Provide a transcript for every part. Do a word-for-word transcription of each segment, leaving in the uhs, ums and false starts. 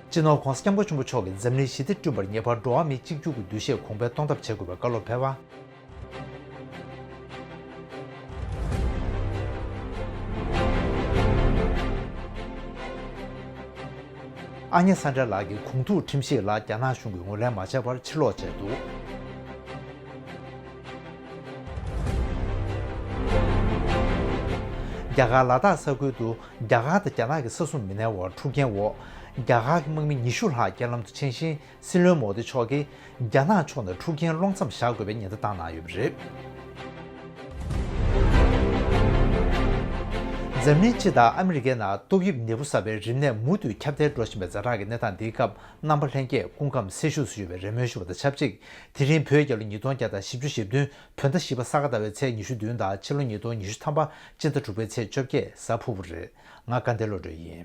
སྤྱི་ནོར་༧གོང་ས་༧སྐྱབས་མགོན་ཆེན་པོ་མཆོག་གིས་འཛམ་གླིང་ཞི་བདེ་བསྐྲུན་པར་ངེས་པར་འགྲོ་བ་མིའི་གཅིག་གྱུར་གྱི་འདུ་ཤེས་གོང་འཕེལ་གཏོང་ཐབས་བྱེད་དགོས་པའི་བཀའ་སློབ་ཕེབས་པ། ཨ་ཉེ་ས་འབྲས་ལགས་ཀྱིས་གོང་ཐུག་ཁྲིམས་ཞིབ་ལ་རྒྱ་ནག་གཞུང་གིས་ངོས་ལེན་མ་བྱས་པར་ཕྱིར་ལོག་བྱས་འདུག། རྒྱ་གར་ལ་དྭགས་ས་ཁུལ་དུ་རྒྱ་གར་དང་རྒྱ་ནག་གི་ས་སྲུང་མི་སྣའི་དབར་འཁྲུག་རྐྱེན་འོག་རྒྱ་གར་གྱི་དམག་མི་ཉི་ཤུ་ལྷག་རྐྱེན་ལམ་དུ་ཕྱིན་ཞིང་། སྲིད་བློན་མོ་དི་མཆོག་གིས་རྒྱ་ནག་ཕྱོགས་ནས་འཁྲུག་རྐྱེན་སློང་མཚམས་བཞག་དགོས་པའི་ཉེན་བརྡ་བཏང་གནང་ཡོད་པ་རེད། འཛམ་གླིང་སྤྱི་དང་ཨ་མི་རི་ཀའི་ནང་ཏོག་དབྱིབས་ནད་འབུ་གསར་པའི་རིམས་ནད་མུ་མཐུད་ཁྱབ་གདལ་འགྲོ་བཞིན་པའི་ཛ་དྲག་གི་གནས་སྟངས་འདིའི་སྐབས། རྣམ་པ་ལྷན་རྒྱས་སྐུ་ཁམས་སེར་བཞུགས་སུ་ཡོད་པའི་རེ་སྨོན་ཞུ་བ་དང་ཆབས་ཅིག། དེ་རིང་བོད་རྒྱལ་ལོ་ཉིས་སྟོང་བརྒྱ་དང་བཞི་བཅུ་ཞེ་བདུན། བོད་ཟླ་བཞི་པ་ས་ག་ཟླ་བའི་ཚེས་ཉི་ཤུ་བདུན་དང་ཕྱི་ལོ་ཉིས་སྟོང་ཉི་ཤུ་ཐམ་པ་སྤྱི་ཟླ་དྲུག་པའི་ཚེས་བཅོ་བརྒྱད་གཟའ་ཕུར་བུ་རེད། ང་དགའ་ལྡན་བློ་གྲོས་ཡིན།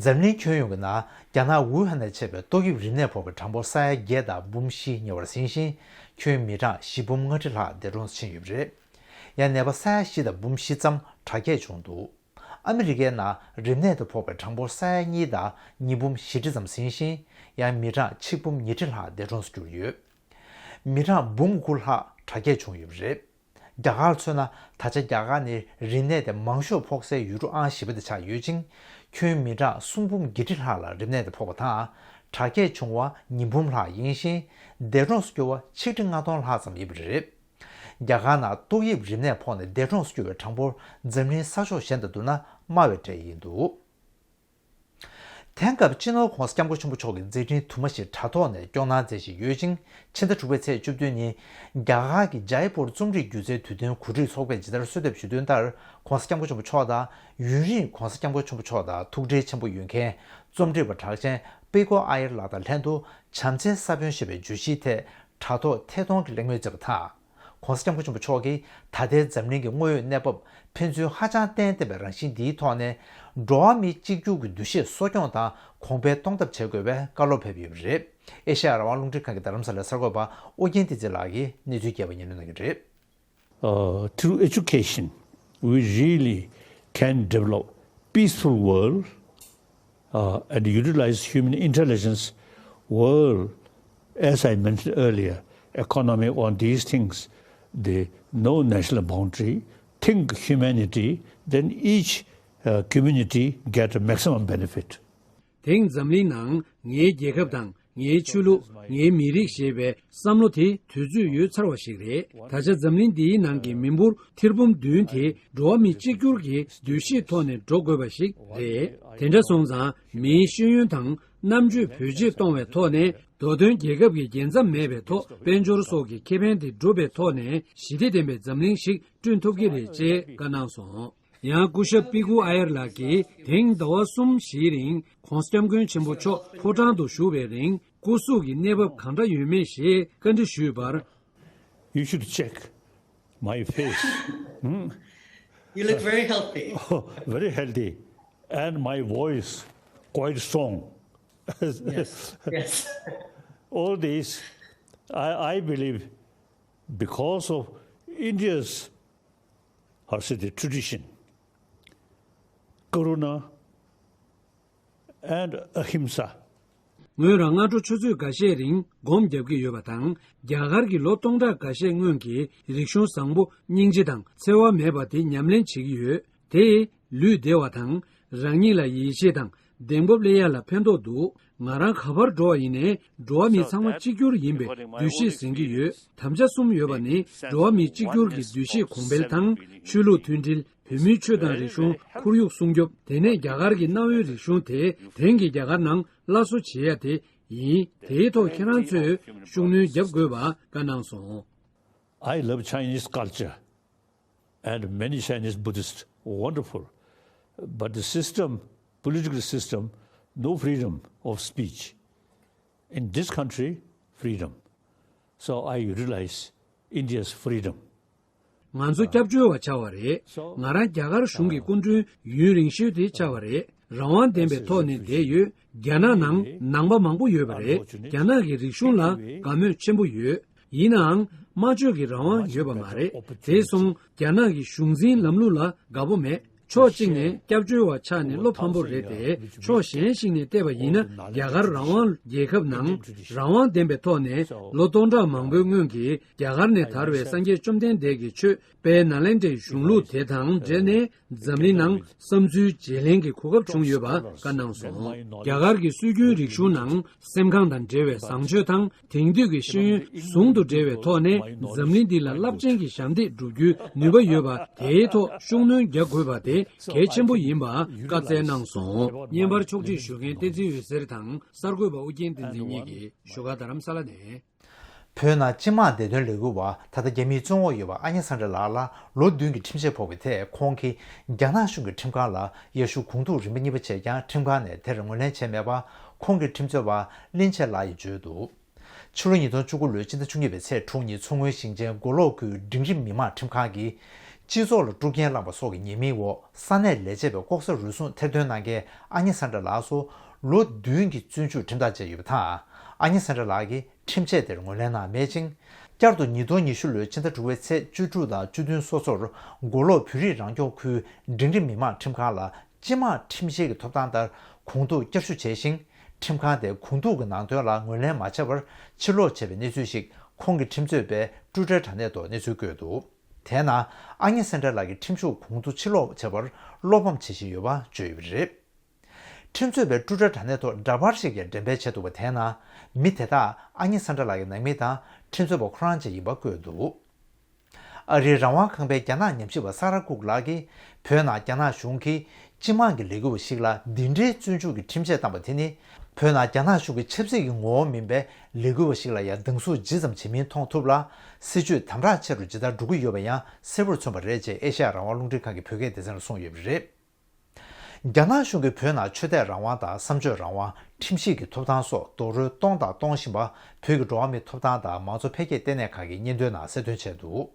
འཛམ་གླིང་ཁྱོན་ཡོངས་ཀྱི་ནང་རྒྱ་ནག་ཝུ་ཧན་ནས་མཆེད་པའི་ཏོག་དབྱིབས་རིམས་ནད་ཕོག་པའི་གྲངས་འབོར་ས་ཡ་བརྒྱད་དང་འབུམ་བཞི་ཉེ་བར་ཟིན་ཞིང་། ཁྱོན་མི་གྲངས་བཞི་འབུམ་ལྔ་ཁྲི་ལྷག་འདས་གྲོངས་སུ་ཕྱིན་ཡོད་པ་རེད། ཡང་ནད་པ་ས་ཡ་བཞི་དང་འབུམ་བཞི་ཙམ་དྲག་སྐྱེད་བྱུང་འདུག། ཨ་མི་རི་ཀའི་ནང་རིམས་ནད་དེ་ཕོག་པའི་གྲངས་འབོར་ས་ཡ་གཉིས་དང་ཉིས་འབུམ་བཞི་ཁྲི་ཙམ་ཟིན་ཞིང་། ཡང་མི་གྲངས་ཆིག་འབུམ་ཉི་ཁྲི་ལྷག་འདས་གྲོངས་སུ་གྱུར་ཡོད། མི་གྲངས་འབུམ་དགུ་ལྷག་དྲག་སྐྱེད་བྱུང་ཡོད་པ་རེད། རྒྱ་གར་མཚོན་ན། ད་ཆ་རྒྱ་གར་ནི་རིམས་ནད་དེ་མང་ཤོས་ཕོག་སའི་ཡུལ་གྲུ་ཨང་བཞི་པ་དེ་ཆགས་ཡོད་ཅིང་། ཁྱོན་མི་གྲངས་གསུམ་འབུམ་བརྒྱད་ཁྲི་ལྷག་ལ་རིམས་ནད་དེ་ཕོག་པ་དང་། དྲག་སྐྱེད་བྱུང་བ་ཉིས་འབུམ་ལྷག་ཡིན་ཞིང་། འདས་གྲོངས་སུ་གྱུར་བ་ཆིག་ཁྲི་ལྔ་སྟོང་ལྷག་ཙམ་ཡིན་པ་རེད། རྒྱ་གར་ནང་ཏོག་དབྱིབས་རིམས་ནད་ཕོག་ནས་འདས་གྲོངས་སུ་གྱུར་བའི་གྲངས་འབོར་འཛམ་གླིང་ས་ཕྱོགས་གཞན་དང་བསྡུར་ན་དམའ་བའི་གྲས་ཡིན་འདུག། དེང་སྐབས་སྤྱི་ནོར་༧གོང་ས་༧སྐྱབས་མགོན་ཆེན་པོ་མཆོག་གི་མཛད་འཕྲིན་དུ་མ་ཞིག་དྲ་ཐོག་ནས་སྐྱོང་གནང་མཛད་བཞིན་ཡོད་ཅིང་། ཕྱི་ཟླ་དྲུག་པའི་ཚེས་བཅུ་བདུན་ཉིན་རྒྱ་གར་གྱི་ཇའི་པུར་རྩོམ་སྒྲིག་སྒྱུ་རྩལ་དུས་སྟོན་གོ་སྒྲིག་ཚོགས་པས་ཇི་ལྟར་གསོལ་འདེབས་ཞུས་དོན་ལྟར། ༧གོང་ས་༧སྐྱབས་མགོན་ཆེན་པོ་མཆོག་དང་། ཡུན་རིང་༧གོང་ས་༧སྐྱབས་མགོན་ཆེན་པོ་མཆོག་དང་ཐུགས་འབྲེལ་ཆེན་པོ་ཡོད་མཁན་རྩོམ་སྒྲིག་པ་གྲགས་ཅན་པི་ཀོ་ཨ་ཡེར་ལགས་དང་ལྷན་དུ་བྱམས་བརྩེའི་ས་བོན་ཞེས་པའི་བརྗོད་གཞིའི་ཐད་དྲ་ཐོག་ཐད་གཏོང་གི་གླེང་མོལ་མཛད་པ་དང་། ༧གོང་ས་༧སྐྱབས་མགོན་ཆེན་པོ་མཆོག་གིས་ད་ལྟའི་འཛམ་གླིང་གི་དངོས་ཡོད་གནས་བབ་ཕན་ཚུན་ཧ་ཅང་བརྟན་བརྟན་པའི་རང་བཞིན་འདིའི་ཐོག་ནས། འགྲོ་བ་མིའི་གཅིག་གྱུར་གྱི་འདུ་ཤེས་གསོ་སྐྱོང་དང་གོང་འཕེལ་གཏོང་ཐབས་བྱེད་དགོས་པའི་བཀའ་སློབ་ཕེབས་ཡོད་པ་རེད། ཨེ་ཤ་ཡ་རང་དབང་རླུང་འཕྲིན་ཁང་གི་རྡ་རམ་ས་ལའི་གསར་འགོད་པ་ཨོ་རྒྱན་བསྟན་འཛིན་ལགས་ཀྱིས་གནས་ཚུལ་རྒྱས་པ་སྙན་སྒྲོན་གནང་གི་རེད། Uh, through education, we really can develop peaceful world, uh, and utilize human intelligence world, as I mentioned earlier, economy, on these things, the no national boundary, think humanity, then each, uh, community get a maximum benefit. དེང་འཛམ་གླིང་ནང་ངའི་རྒྱལ་ཁབ་དང་། ངའི་ཆོས་ལུགས། ངའི་མི་རིགས་ཞེས་པའི་བསམ་བློ་དེ་དུས་ཚོད་ཡོལ་ཚར་བ་ཞིག་རེད། ད་ཆ་འཛམ་གླིང་འདིའི་ནང་གི་མི་འབོར་ཐེར་འབུམ་བདུན་དེ་འགྲོ་བ་མི་གཅིག་གྱུར་གྱི་འདུ་ཤེས་ཐོག་ནས་འགྲོ་དགོས་པ་ཞིག་རེད། དེ་འདྲ་སོང་ཙང་མིའི་ཤེས་ཡོན་དང་རྣམ་དཔྱོད་བེད་སྤྱོད་གཏོང་བའི་ཐོག་ནས། མདོ་དོན་རྒྱལ་ཁབ་ཀྱི་རྒྱལ་མཚམས་མེད་པའི་ཐོག་དཔལ་འབྱོར་སོགས་ཀྱི་ཁེ་ཕན་དེ་སྒྲུབ་པའི་ཐོག་ནས་ཞི་བདེ་ལྡན་པའི་འཛམ་གླིང་ཞིག་བསྐྲུན་ཐུབ་ཀྱི་རེད་ཅེས་བཀའ་གནང་སོང་། ཡང་སྐུ་ཞབས་པི་ཀུ་ཨ་ཡར་ལགས་ཀྱིས་དེང་ཟླ་བ་གསུམ་བཞིའི་རིང་༧གོང་ས་༧སྐྱབས་མགོན་ཆེན་པོ་མཆོག་ཕོ་བྲང་དུ་བཞུགས་པའི་རིང་སྐུ་གཟུགས་ཀྱི་གནས་བབ་གང་འདྲ་ཡོད་མེད་ཞེས་བཀའ་འདྲི་ཞུས་པར། You should check my face. Hmm? You look very healthy. Oh, very healthy. And my voice quite strong. Yes, yes. All this, I, I believe, because of India's, how should I say, tradition, Karuna and Ahimsa. ངོས་རང་སྔ་དྲོ་ཆུ་ཚོད་འགའ་ཤས་རིང་སྒོམ་རྒྱབ་ཀྱི་ཡོད་པ་དང་། རྒྱ་གར་གྱི་ལོ་སྟོང་ཕྲག་འགའ་ཤས་སྔོན་གྱི་རིག་གཞུང་བཟང་པོ་སྙིང་རྗེ་དང་འཚེ་བ་མེད་པ་དེ་ཉམས་ལེན་བྱེད་ཀྱི་ཡོད། དེས་ལུས་བདེ་བ་དང་། རང་ཉིད་ལ་ཡིད་ཆེས་དང་བདེན་པ་སླེབས་ཡ་ལ་ཕན་ཐོགས་འདུག། ང་རང་ག་པར་འགྲོ་བ་ཡིན་ནའི་འགྲོ་བ་མི་ཚང་མ་གཅིག་གྱུར་ཡིན་པའི་འདུ་ཤེས་ཟིན་གྱི་ཡོད། དམ་བཅའ་གསུམ་ཡོད་པ་ནི་འགྲོ་བ་མི་གཅིག་གྱུར་གྱི་འདུ་ཤེས་གོང་འཕེལ་དང་། ཆོས་ལུགས་མཐུན་སྒྲིལ། བོད་མིའི་ཆོས་དང་རིག་གཞུང་ཁོར་ཡུག་སྲུང་སྐྱོབ། དེ་ནས་རྒྱ་གར་གྱི་གནའ་བོའི་རིག་གཞུང་དེ་དེང་གི་རྒྱ་གར་ནང་སླར་གསོ་བྱེད་ཡ་དེ་ཡིན། དེའི་ཐོག་ཁྱེད་རང་ཚོས་ཤུགས་སྣོན་རྒྱབ་དགོས་པ་བཀའ་གནང་སོང་། I love Chinese culture and many Chinese Buddhists, wonderful. But the system, political system, no freedom of speech. In this country, freedom. So I utilize India's freedom. ང་ཚོ་སྐྱབས་བཅོལ་བ་ཆགས་པ་རེད། ང་རང་རྒྱ་གར་གཞུང་གི་སྐུ་མགྲོན་ཡུན་རིང་ཤོས་དེ་ཆགས་པ་རེད། རང་དབང་ལྡན་པའི་ཐོག་ནས་བསྡད་ཡོད། རྒྱ་ནག་ནང་ནང་པ་མང་པོ་ཡོད་པ་རེད། རྒྱ་ནག་གི་རིག་གཞུང་ལ་དགའ་མོས་ཆེན་པོ་ཡོད། ཡིན་ནའང་སྨྲ་བརྗོད་ཀྱི་རང་དབང་ཡོད་པ་མ་རེད། དེ་སོང་རྒྱ་ནག་གི་གཞུང་འཛིན་ལམ་ལུགས་ལ་དགའ་པོ་མེད། ཕྱོགས་གཅིག་ནས་སྐྱབས་བཅོལ་བ་ཆགས་ནས་བློ་ཕམ་པོ་རེད་དེ། ཕྱོགས་གཞན་ཞིག་ནས་བལྟས་པ་ཡིན་ན། རྒྱ་གར་རང་དབང་རྒྱལ་ཁབ་ནང་རང་དབང་ལྡན་པའི་ཐོག་ནས་ལོ་སྟོང་ཕྲག་མང་པོའི་སྔོན་གྱི་རྒྱ་གར་ནས་དར་བའི་སངས་རྒྱས་བཅོམ་ལྡན་འདས་ཀྱི་ཆོས་སྤེལ་ནཱ་ལེནྡྲའི་གཞུང་ལུགས་དེ་དང་འབྲེལ་ནས། འཛམ་གླིང་ནང་བསམ་ཚུལ་བརྗེ་ལེན་གྱི་གོ་སྐབས་བྱུང་ཡོད་པ་བཀའ་གནང་སོང་། རྒྱ་གར་གྱི་སྲོལ་རྒྱུན་རིག་གཞུང་ནང་སེམས་ཁམས་དང་འབྲེལ་བའི་བཟང་སྤྱོད་དང་། དེང་དུས་ཀྱི་ཤེས་ཡོན་ཟུང་དུ་འབྲེལ་བའི་ཐོག་ནས། འཛམ་གླིང་འདི་ལ་རླབས་ཆེན་གྱི་ཞབས་འདེགས་སྒྲུབ་རྒྱུའི་ནུས་པ་ཡོད་པ། དེའི་ཐོག་ཤུགས་སྣོན་རྒྱག་དགོས་པ་དེ་གལ་ཆེན་པོ་ཡིན་པ་བཀའ་སྩལ་གནང་སོང་། བརྙན་པར་ཕྱོགས་སྒྲིག་ཞུ་མཁན་བསྟན་འཛིན་འོད་ཟེར་དང་། གསར་འགོད་པ་ཨུ་རྒྱན་བསྟན་འཛིན་གཉིས་ཀྱིས་བཞུགས་སྒར་རྡ་རམ་ས་ལ་ནས། བོད་ནང་སྤྱི་དམངས་བདེ་དོན་ལས་འགུལ་བ་ད་ལྟ་རྒྱ་མིའི་བཙོན་འོག་ཡོད་པ་ཨ་ཉེ་སཱན་ཌྲ་ལགས་ལ་ལོ་བདུན་གྱི་ཁྲིམས་ཆད་ཕོག་པའི་ཐད། ཁོང་གིས་རྒྱ་ནག་གཞུང་གི་ཁྲིམས་ཁང་ལ་ཡར་ཞུ་གོང་ཐུག་རིམ་པ་གཉིས་པ་བྱས་ཀྱང་། ཁྲིམས་ཁང་ནས་དེར་ངོས་ལེན་བྱས་མེད་པ་ཁོང་གི་ཁྲིམས་རྩོད་པ་ལིན་ཆེ་ལགས་ཡིས་བརྗོད་འདུག་ཕྱི་ལོ་ཉིས་སྟོང་བཅུ་དགུ་ལོའི་ཕྱི་ཟླ་བཅུ་གཉིས་པའི་ཚེས་དྲུག་ཉིན། མཚོ་སྔོན་ཞིང་ཆེན་མགོ་ལོག་ཁུལ་འབྲིང་རིམ་མི་དམངས་ཁྲིམས་ཁང་གིས། སྤྱི་ཚོགས་ལ་དཀྲུག་རྐྱེན་བསླངས་པ་སོགས་ཀྱི་ཉེས་མིང་འོག་ས་གནས་ལས་བྱེད་པའི་ལྐོག་ཟ་རུལ་སུངས་ཐེར་འདོན་གནང་མཁན་ཨ་ཉེ་སཱན་ཌྲ་ལགས་སུ་ལོ་བདུན་གྱི་བཙོན་འཇུག་ཁྲིམས་ཐག་བཅད་ཡོད་པ་དང་། ཨ་ཉེ་སཱན་ཌྲ་ལགས་ཀྱིས་ཁྲིམས་ཆད་དེར་ངོས་ལེན་གནང་མེད་ཅིང་། བསྐྱར་དུ་ཉིས་སྟོང་ཉི་ཤུ་ལོའི་ཕྱི་ཟླ་དྲུག་པའི་ཚེས་བཅུ་དྲུག་དང་བཅུ་བདུན་སོ་སོར་མགོ་ལོག་བོད་རིགས་རང་སྐྱོང་ཁུལ་འབྲིང་རིམ་མི་དམངས་ཁྲིམས་ཁང་ལ་སྤྱི་དམངས་ཁྲིམས་བཤེར་གྱི་ཐོབ་ཐང་ལྟར་གོང་ཐུག་བསྐྱར་ཞུ་བྱས་ཤིང་། ཁྲིམས་ཁང་དེས་གོང་ཐུག་གི་ནང་དོན་ལ་ངོས་ལེན་མ་བྱས་པར་ཕྱིར་ལོག་བྱས་པའི་གནས་ཚུལ་ཞིག་ཁོང་གི་ཁྲིམས་རྩོད་པས་ཀྲུའུ་ཀྲེ་དྲ་གནས་ཐོག་གནས་ཚུལ་བཀོད་འདུག་དེས་ན། ཨ་ཉེ་སཱན་ཌྲ་ལགས་ཀྱི་ཁྲིམས་ཤུགས་གོང་དུ་ཕྱིར་ལོག་བྱས་པར་བློ་ཕམ་བྱེད་བཞིན་ཡོད་པ་བརྗོད་ཡོད་པ་རེད། ཁྲིམས་རྩོད་པས་ཀྲུའུ་ཀྲེ་དྲ་གནས་ཐོག་འདྲ་པར་ཞིག་ཀྱང་འགྲེམས་སྤེལ་བྱས་འདུག་པ། དེས་ན། མི་དེ་དག་ཨ་ཉེ་སཱན་ཌྲ་ལགས་ཀྱི་ནང་མི་དང་ཁྲིམས་རྩོད་པ་ཁོ་རང་ཅིག་ཡིན་པ་བཀོད་འདུག་ཨ་རིའི་རང་དབང་ཁང་པའི་རྒྱ་ནག་ཉམས་ཞིབ་པ་ས་ར་ཀུག་ལགས་ཀྱིས། བོད་ནང་རྒྱ་ནག་གཞུང་གིས་སྤྱི་དམངས་ཀྱི་ལས་འགུལ་བ་ཞིག་ལ་འདི་འདྲའི་བཙོན་འཇུག་གི་ཁྲིམས་ཆད་བཏང་པ་དེ་ནི། བོད་ནང་རྒྱ་ནག་གཞུང་གི་ཆབ་སྲིད་ཀྱི་ངོ་བོ་མིན་པའི་ལས་འགུལ་བ་ཞིག་ལ་ཡང་སྡང་ཟུག་ཇི་ཙམ་བྱེད་མིན་མཐོང་ཐུབ་ལ། སྲིད་བྱུས་དམ་དྲག་ཆེ་རུ་ཇི་ལྟར་འགྲོ་གི་ཡོད་པ་ཡང་གསལ་པོར་མཚོན་པ་རེད་ཅེས་ཨེ་ཤ་ཡ་རང་དབང་རླུང་འཕྲིན་ཁང་གི་བོད་སྐད་སྡེ་ཚན་ལ་གསུངས་ཡོད་པ་རེད། རྒྱ་ནག་གཞུང་གིས་བོད་ནང་ཆོས་དད་རང་དབང་དང་བསམ་བརྗོད་རང་དབང་། ཁྲིམས་ཞིབ་ཀྱི་ཐོབ་ཐང་སོགས་རྡོག་རོལ་གཏོང་དང་གཏོང་བཞིན་པ། བོད་ཀྱི་འགྲོ་བ་མིའི་ཐོབ་ཐང་དང་མང་གཙོ་འཕེལ་རྒྱས་ལྟེ་གནས་ཁག་གིས་སྙན་ཐོའི་ནང་གསལ་སྟོན་བྱས་འདུག་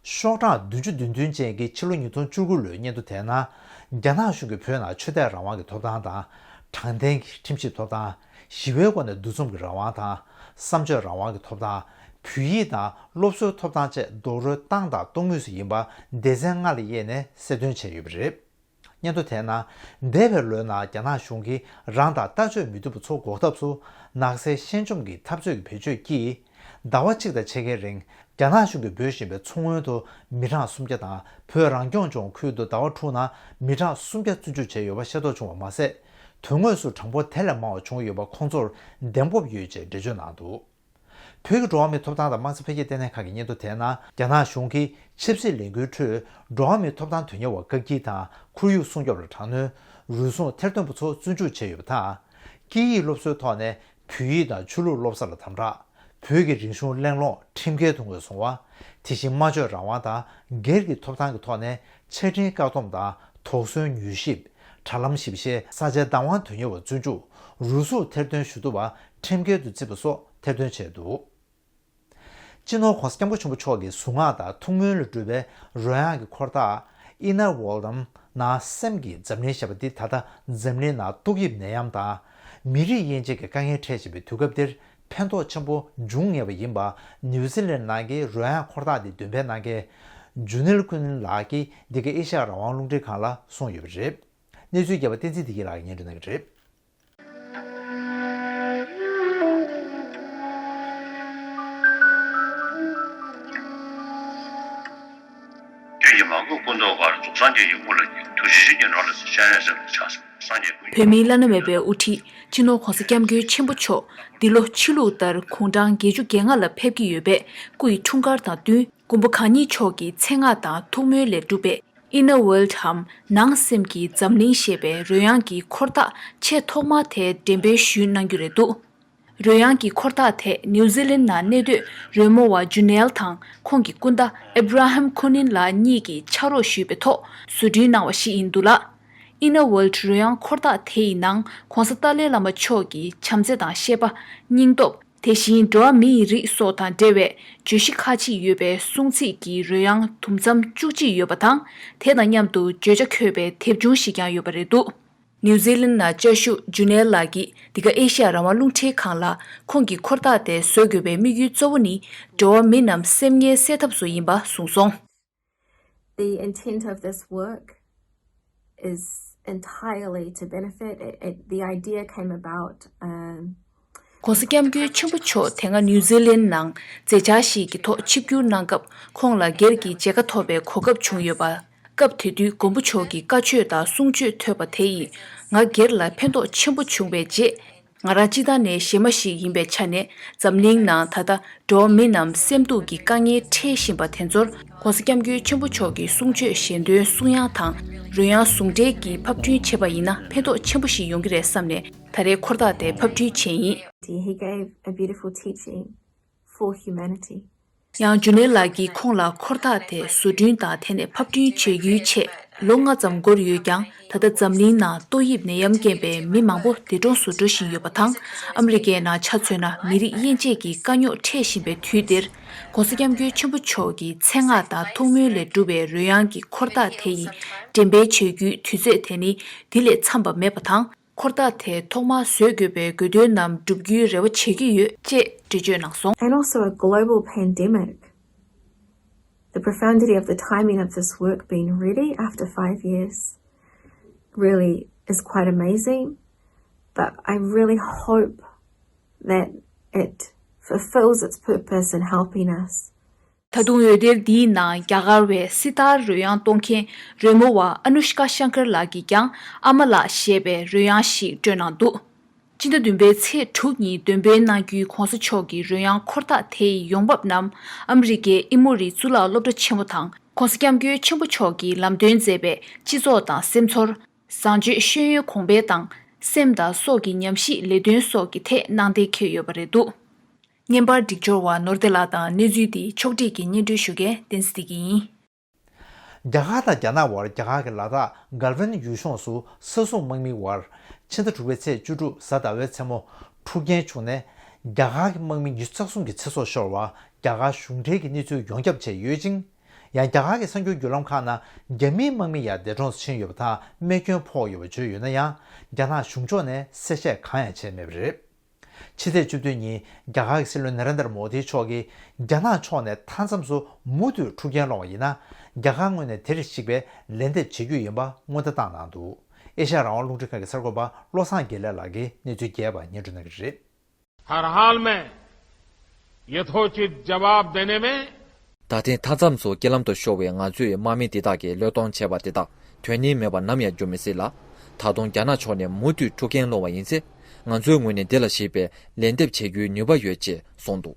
ཤོག་གྲངས་བདུན་ཅུ་དོན་བདུན་ཅན་གྱི་ཕྱི་ལོ་ཉིས་སྟོང་བཅུ་དགུ་ལོའི་སྙན་ཐོ་དེའི་ནང་། རྒྱ་ནག་གཞུང་གིས་བོད་ནང་ཆོས་དད་རང་དབང་གི་ཐོབ་ཐང་དང་། དྲང་བདེན་གྱི་ཁྲིམས་ཞིབ་ཐོབ་ཐང་། ཞི་བའི་སྒོ་ནས་འདུ་འཛོམས་ཀྱི་རང་དབང་དང་། བསམ་བརྗོད་རང་དབང་གི་ཐོབ་ཐང་། བོད་ཡིག་དང་སློབ་གསོའི་ཐོབ་ཐང་བཅས་རྡོག་རོལ་བཏང་དང་གཏོང་མུས་སུ་ཡིན་པ་སྡེ་ཚན་ལྔ་ལ་དབྱེ་ནས་གསལ་སྟོན་བྱས་ཡོད་པ་རེད། སྙན་ཐོ་དེའི་ནང་། འདས་པའི་ལོའི་ནང་རྒྱ་ནག་གཞུང་གིས་རང་དང་ལྟ་སྤྱོད་མི་མཐུན་པ་ཚོ་འགོག་ཐབས་སུ། ནག་སེལ་ཤན་སྐྱོང་གི་འཐབ་རྩོད་ཀྱི་བེད་སྤྱོད་ཀྱིས། ཟླ་བ་གཅིག་དང་ཕྱེད་ཀའི་རིང་། རྒྱ་ནག་གཞུང་གིས་འབོད་བཞིན་པའི་མཚོ་སྔོན་དུ་མི་གྲངས་སུམ་བརྒྱ་དང་། བོད་རང་སྐྱོང་ལྗོངས་ཁུལ་དུ་ཟླ་བ་དྲུག་ནང་མི་གྲངས་སུམ་བརྒྱ་བཙོན་འཇུག་བྱས་ཡོད་པ་ཤེས་རྟོགས་བྱུང་བ་མ་ཟད། དོན་དངོས་སུ་གྲངས་འབོར་དེ་ལས་མང་བ་བྱུང་ཡོད་པ་ཁོང་ཚོར་གདེང་སྤོབས་ཡོད་ཅེས་འགྲེལ་བརྗོད་གནང་འདུག་བོད་ཀྱི་འགྲོ་བ་མིའི་ཐོབ་ཐང་དང་དམངས་ས་འཕེལ་རྒྱས་ལྟེ་གནས་ཁང་གི་སྙན་ཐོ་དེའི་ནང་། རྒྱ་ནག་གཞུང་གིས་ཆབ་སྲིད་ལས་འགུལ་ཁྲོད་འགྲོ་བ་མིའི་ཐོབ་ཐང་དོན་གཉེར་བ་བཀག་སྐྱིལ་དང་། ཁོར་ཡུག་སྲུང་སྐྱོབ་ལ་དྲག་གནོན། རུལ་སུངས་ཐེར་འདོན་པ་ཚོ་བཙོན་འཇུག་བྱས་ཡོད་པ་དང་། སྐད་ཡིག་སློབ་གསོའི་ཐོག་ནས་བོད་ཡིག་དང་ཆོས་ལུགས་སློབ་གསོ་ལ་དམ་དྲག་བོད་ཀྱི་རིག་གཞུང་གླེང་སློང་ཁྲིམས་འགལ་དུ་ངོས་བཟུང་བ། དེ་བཞིན་སྨྲ་བརྗོད་རང་དབང་དང་སྒེར་གྱི་ཐོབ་ཐང་གི་ཐོག་ནས་ཆ་འཕྲིན་བཀག་སྡོམ་དང་། དོགས་ཟོན་མྱུལ་ཞིབ། དྲ་ལམ་ཞིབ་བཤེར། ས་ཆའི་བདག་དབང་དོན་གཉེར་བ་བཙོན་འཇུག་རུལ་སུངས་ཐེར་འདོན་ཞུ་བསྡུ་བ་ཁྲིམས་འགལ་དུ་བརྩིས་པ་སོགས་ཐེར་འདོན་བྱས་འདུག་སྤྱི་ནོར་༧གོང་ས་༧སྐྱབས་མགོན་ཆེན་པོ་མཆོག་གི་གཟུངས་སྔགས་དང་ཐུགས་སྨོན་ལ་གྲུབ་པའི་རོལ་དབྱངས་ཀྱི་འཁོར་ཐག Inner World འམ་ནང་སེམས་ཀྱི་འཛམ་གླིང་ཞེས་པ་འདི་ད་ལྟ་འཛམ་གླིང་ནང་ཏོག་དབྱིབས་ནད་ཡམས་དང་མི་རིགས་དབྱེ་འབྱེད་ཀྱི་དཀའ་ངལ་འཕྲད་བཞིན་པའི་དུས་སྐབས་འདིར་ཕན་ཐོགས་ཆེན་པོ་འབྱུང་ངེས་པ་ཡིན་པ། ནིའུ་ཛི་ལན་ནང་གི་རོལ་དབྱངས་འཁོར་ཐག་འདི་འདོན་སྤེལ་གནང་མཁན་ཇུ་ནེལ་ཀུན་ལགས་ཀྱིས་འདི་ག་ཨེ་ཤ་ཡ་རང་དབང་རླུང་འཕྲིན་ཁང་ལ་གསུངས་ཡོད་པ་རེད། གནས་ཚུལ་རྒྱས་པ་བསྟན་འཛིན་བདེ་སྐྱིད་ལགས་ཀྱིས་སྙན་སྒྲོན་གནང་གི་རེད། ཁྱོད་ཀྱིས་མ་གོས་སྐུ་མདོག་དཀར། རྫོགས་སངས་རྒྱས་ཀྱི་དབུ་ལ་འགྱུར། དུས་ཕྱིས་ཕྱི་ཉིན་ནོར་ལ་ཟེར། སྤྱན་རས་གཟིགས་ལ་ཕྱག་འཚལ། སངས་རྒྱས་ཀུན་གྱི། བོད་མིའི་བླ་ན་མེད་པའི་དབུ་ཁྲིད་སྤྱི་ནོར་༧གོང་ས་༧སྐྱབས་མགོན་ཆེན་པོ་མཆོག་འདི་ལོ་ཕྱི་ལུགས་ལྟར་དགུང་གྲངས་བརྒྱད་ཅུ་གྱ་ལྔ་ལ་ཕེབས་ཀྱི་ཡོད་པས། སྐུ་ཡི་འཁྲུངས་སྐར་དང་བསྟུན་མགོན་པོ་གང་ཉིད་མཆོག་གི་མཚན་སྔགས་དང་ཐུགས་སྨོན་ལས་གྲུབ་པའི་Inner World འམ་ནང་སེམས་ཀྱི་འཛམ་གླིང་ཞེས་པའི་རོལ་དབྱངས་ཀྱི་འཁོར་ཐག་ཆེས་ཐོག་མ་དེ་འགྲེམས་སྤེལ་ཞུས་གནང་རྒྱུ་རེད་འདུག་རོལ་དབྱངས་ཀྱི་འཁོར་ཐག་དེ་ནིའུ་ཛི་ལན་ནང་གནས་སྡོད་རོལ་མོ་བ་ཇུ་ནེལ་དང་ཁོང་གི་སྐུ་ཟླ་ཨེབ་ར་ཧམ་ཁུ་ནིན་ལགས་གཉིས་ཀྱིས་ཕྱག་རོགས་ཞུས་པའི་ཐོག་བཟོ་སྐྲུན་གནང་བ་ཞིག་ཡིན་འདུག་ལ། Inner World རོལ་དབྱངས་འཁོར་ཐག་དེ་ཡི་ནང་༧གོང་ས་ཏཱ་ལའི་བླ་མ་མཆོག་གི་བྱམས་བརྩེ་དང་བཤད་པ། སྙིང་སྟོབས། དེ་བཞིན་འགྲོ་བ་མིའི་རིགས་སོགས་དང་འབྲེལ་བའི་བརྗོད་གཞི་ཁག་ཅིག་ཡོད་པའི་སྲུང་བརྩི་གི་རོལ་དབྱངས་དུམ་མཚམས་བཅུ་གཅིག་ཡོད་པ་དང་། དེ་དང་མཉམ་དུ་བརྗོད་བྱ་འཁོད་པའི་དེབ་ཆུང་ཞིག་ཀྱང་ཡོད་པ་རེད་འདུག་ནིའུ་ཛི་ལན་ནང་བཅའ་བཞུགས་ཇུ་ནེལ་ལགས་ཀྱིས་འདི་ག་ཨེ་ཤ་ཡ་རང་དབང་རླུང་འཕྲིན་ཁང་ལ་ཁོང་གི་འཁོར་ཐག་དེ་བཟོ་དགོས་པའི་དམིགས་ཡུལ་གཙོ་བོ་ནི་འགྲོ་བ་མི་རྣམས་སེམས་ངལ་སེལ་ཐབས་སུ་ཡིན་པ་གསུངས་སོང་། The intent of this work is entirely to benefit. It, it, the idea came about, um, གོང་ས་སྐྱབས་མགོན་ཆེན་པོ་མཆོག་དེ་སྔ་ནིའུ་ཛི་ལན་ནང་མཛད་འཆར་ཞིག་གི་ཐོག་ཆིབས་བསྒྱུར་གནང་སྐབས། ཁོང་ལ་སྒེར་གྱི་མཇལ་ཁ་ཐོབ་པའི་གོ་སྐབས་བྱུང་ཡོད་པ། སྐབས་དེ་དུས་མགོན་པོ་མཆོག་གི་བཀའ་ཆོས་དང་གསུང་ཆོས་ཐོས་པ་དེ་ཡིས་ང་སྒེར་ལ་ཕན་ཐོགས་ཆེན་པོ་བྱུང་བའི་རྗེས། ང་རང་སྤྱི་བཏང་ནས་གཞས་མ་ཞིག་ཡིན་པའི་ཆ་ནས། འཛམ་གླིང་ནང་ད་ལྟ་འགྲོ་བ་མི་རྣམས་སེམས་སྡུག་གི་དཀའ་ངལ་འཕྲད་བཞིན་པ་དེ་ཚོར། གོང་ས་སྐྱབས་མགོན་ཆེན་པོ་མཆོག་གི་གསུང་ཆོས་ཞལ་འདོན་གསུང་དབྱངས་དང་རོལ་དབྱངས་ཟུང་འབྲེལ་གྱིས་ཕབ་སྐྲུན་བྱས་པ་ཡིན་ན་ཕན་ཐོགས་ཆེན་པོ་ཞིག་ཡོང་གི་རེད་བསམ་ནས། ད་རེས་འཁོར་ཐག་དེ་ཕབ་སྐྲུན་བྱས་ཡིན། He gave a beautiful teaching for humanity. ཡང་ཇུ་ནེ་ལགས་ཀྱིས་ཁོང་ལ་འཁོར་ཐག་དེ་བཟོ་སྐྲུན་དང་དེ་ནས་ཕབ་སྐྲུན་བྱེད་རྒྱུའི་ཆེད་ལོ་ལྔ་ཙམ་འགོར་ཡོད་ཀྱང་། ད་ལྟ་འཛམ་གླིང་ནང་ཏོག་དབྱིབས་ནད་ཡམས་རྐྱེན་པས་མི་མང་པོ་འདས་གྲོངས་སུ་འགྲོ་བཞིན་ཡོད་པ་དང་། ཨ་མི་རི་ཀའི་ནང་ཆ་མཚོན་ན་མི་རིགས་དབྱེ་འབྱེད་ཀྱི་དཀའ་རྙོག་འཕྲད་བཞིན་པའི་དུས་འདིར། གོང་ས་སྐྱབས་མགོན་ཆེན་པོ་མཆོག་གི་མཚན་སྔགས་དང་ཐུགས་སྨོན་ལས་གྲུབ་པའི་རོལ་དབྱངས་ཀྱི་འཁོར་ཐག་དེ་ཡི་འགྲེམས་སྤེལ་བྱེད་རྒྱུའི་དུས་ཚོད་དེ་ནི་འདི་ལས་འཚམས་པ་མེད་པ་དང་། འཁོར་ཐག་དེ་ཐོག་མར་བཟོས་དགོས་པའི་དགོས་འདུན་རྣམས་བསྒྲུབ་རྒྱུའི་རེ་བ་བྱེད་ཀྱི་ཡོད་ཅེས་འགྲེལ་བརྗོད་གནང་སོང་། And also a global pandemic. The profundity of the timing of this work being ready after five years really is quite amazing. But I really hope that it fulfills its purpose in helping us. ད་དུང་འོད་སྡེར་འདིའི་ནང་རྒྱ་གར་བའི་སི་ཏཱར་རོལ་དབྱངས་གཏོང་མཁན་རོལ་མོ་བ་ཨ་ནུ་ཤ་ཀ་ཤང་ཀར་ལགས་ཀྱིས་ཀྱང་ཨ་མ་ལགས་ཞེས་པའི་རོལ་དབྱངས་ཤིག་བསྐྲུན་གནང་འདུག་སྤྱི་ཟླ་བདུན་པའི་ཚེས་དྲུག་ཉིན་འདོན་སྤེལ་གནང་རྒྱུའི་གོང་ས་མཆོག་གི་རོལ་དབྱངས་འཁོར་ཐག་དེ་ཡི་ཡོང་འབབ་རྣམས་ཨ་མི་རི་ཀའི་ཨི་མོ་རི་གཙུག་ལག་སློབ་གྲྭ་ཆེན་མོ་དང་། གོང་ས་སྐྱབས་མགོན་ཆེན་པོ་མཆོག་གིས་ལམ་སྟོན་མཛད་པའི་སྤྱི་ཚོགས་དང་སེམས་ཚོར། བཟང་སྤྱོད་ཤེས་ཡོན་གོང་འཕེལ་དང་། སེམས་དང་སྲོག་གི་ཉམས་ཞིབ་ལས་དོན་སོགས་ཀྱི་ཐད་གནང་སྟེ་འཁེལ་ཡོད་པ་རེད་འདུག་བརྙན་པར་སྒྲིག་སྦྱོར་བ་ནོར་བདེ་ལགས་དང་། གནས་ཚུལ་འདི་ཕྱོགས་སྒྲིག་གིས་སྙན་སྒྲོན་ཞུ་མཁན་བསྟན་འཛིན་བདེ་སྐྱིད་ཡིན། རྒྱ་གར་དང་རྒྱ་ནག་དབར་རྒྱ་གར་གྱི་ལ་དྭགས་གལ་ཝིན་ཡུལ་ལྗོངས་སུ་ས་སྲུང་དམག་མིའི་དབར་ཕྱི་ཟླ་དྲུག་པའི་ཚེས་བཅུ་དྲུག་གཟའ་ཟླ་བའི་མཚན་མོ་འཁྲུག་རྐྱེན་བྱུང་ནས། རྒྱ་གར་གྱི་དམག་མི་ཉི་ཤུ་རྩ་གསུམ་གྱི་ཚེ་སྲོག་ཤོར་བར་རྒྱ་གར་གཞུང་འབྲེལ་གྱི་གནས་ཚུལ་ཡོངས་ཁྱབ་བྱས་ཡོད་ཅིང་། ཡང་རྒྱ་གར་གྱི་གསར་འགྱུར་བརྒྱུད་ལམ་ཁག་ནང་རྒྱ་མིའི་དམག་མི་ཡང་འདས་གྲོངས་སུ་ཕྱིན་ཡོད་པ་དང་རྨས་སྐྱོན་ཕོག་ཡོད་པ་བརྗོད་ཡོད་ན་ཡང་། རྒྱ་ནག་གཞུང་ཕྱོགས་ནས་གསལ་བཤད་གང་ཡང་བྱས་མེད་པ་རེད། ཕྱི་ཚེས་བཅུ་བདུན་ཉིན་རྒྱ་གར་གྱི་སྲིད་བློན་ན་རེན་དར་མོ་དི་མཆོག་གིས་རྒྱ་ནག་ཕྱོགས་ནས་མཐའ་མཚམས་སུ་མུ་མཐུད་འཁྲུག་རྐྱེན་སློང་བ་ཡིན་ན། རྒྱ་གར་ངོས་ནས་དེར་གཞིགས་པའི་ལན་འདེབས་བྱེད་རྒྱུ་ཡིན་པ་སྔོན་བརྡ་བཏང་གནང་འདུག་ཨེ་ཤ་ཡ་རང་དབང་རླུང་འཕྲིན་ཁང་གི་གསར་འགོད་པ་བློ་བཟང་དགེ་ལེགས་ལགས་ཀྱིས་གནས་ཚུལ་རྒྱས་པ་སྙན་སྒྲོན་གནང་གི་རེད། हर हाल में यथोचित जवाब देने में ད་ཐེངས་མཐའ་མཚམས་སུ་རྐྱེན་ལམ་དུ་ཤོར་བའི་ང་ཚོའི་དམག་མི་དེ་དག་གིས་བློས་གཏོང་བྱས་པ་དེ་དག་དོན་སྙིང་མེད་པ་ནམ་ཡང་འགྱུར་མི་སྲིད་ལ། ད་དུང་རྒྱ་ནག་ཕྱོགས་ནས་མུ་མཐུད་འཁྲུག་རྐྱེན་སློང་བ་ཡིན་ཚེ། ང་ཚོའི་ངོས་ནས་དེ་ལ་གཞིགས་པའི་ལན་འདེབས་བྱེད་རྒྱུའི་ནུས་པ་ཡོད་ཅེས་གསུངས་འདུག་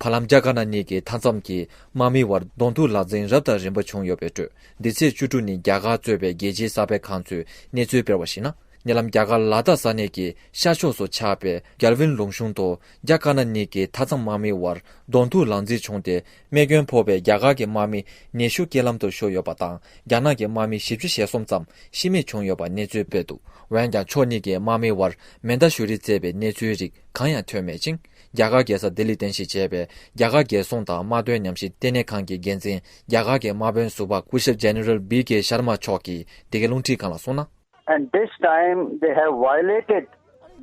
བར་ལམ་རྒྱ་དཀར་ནག་གཉིས་ཀྱི་མཐའ་མཚམས་ཀྱི་དམག་མིའི་དབར་གདོང་ཐུག་ལག་འཛིང་རབ་དང་རིམ་པ་བྱུང་ཡོད་པའི་ཁྲོད། འདི་ཚེས་བཅུ་དྲུག་ཉིན་རྒྱ་གར་གཙོས་པའི་རྒྱལ་སྤྱིའི་གསར་སྤེལ་ཁང་ཚོས་གནས་ཚུལ་སྤེལ་བར་གཞིགས་ན། ཉེ་ལམ་རྒྱ་གར་ལ་དྭགས་ས་གནས་ཀྱི་ཤར་ཕྱོགས་སུ་ཆགས་པའི་གལ་ཝིན་ལུང་གཤོང་དུ་རྒྱ་དཀར་ནག་གཉིས་ཀྱི་མཐའ་མཚམས་དམག་མིའི་དབར་གདོང་ཐུག་ལག་འཛིང་བྱུང་སྟེ། རྨས་སྐྱོན་ཕོག་པའི་རྒྱ་གར་གྱི་དམག་མི་ཉི་ཤུ་རྐྱེན་ལམ་དུ་ཤོར་ཡོད་པ་དང་། རྒྱ་ནག་གི་དམག་མི་བཞི་བཅུ་ཞེ་གསུམ་ཙམ་ཤི་རྨས་བྱུང་ཡོད་པ་གནས་ཚུལ་སྤེལ་འདུག་འོན་ཀྱང་ཕྱོགས་གཉིས་ཀྱི་དམག་མིའི་དབར་མེ་མདའ་གཞུ་རེས་མཛད་པའི་གནས་ཚུལ་རིགས་གང་ཡང་ཐོན་མེད་ཅིང་། རྒྱ་གར་རྒྱལ་ས་ལྡི་ལིར་རྟེན་གཞི་བྱས་པའི་རྒྱ་གར་རྒྱལ་སྲུང་དང་དམག་དོན་ཉམས་ཞིབ་ལྟེ་གནས་ཁང་གི་འགན་འཛིན་རྒྱ་གར་གྱི་དམག་དཔོན་ཟུར་པ་སྐུ་ཞབས་ཇེ་ནེ་རལ་བི་ཀེ་ཤར་མ་མཆོག་གིས་འདི་གའི་རླུང་འཕྲིན་ཁང་ལ་གསུངས་ན། And this time they have violated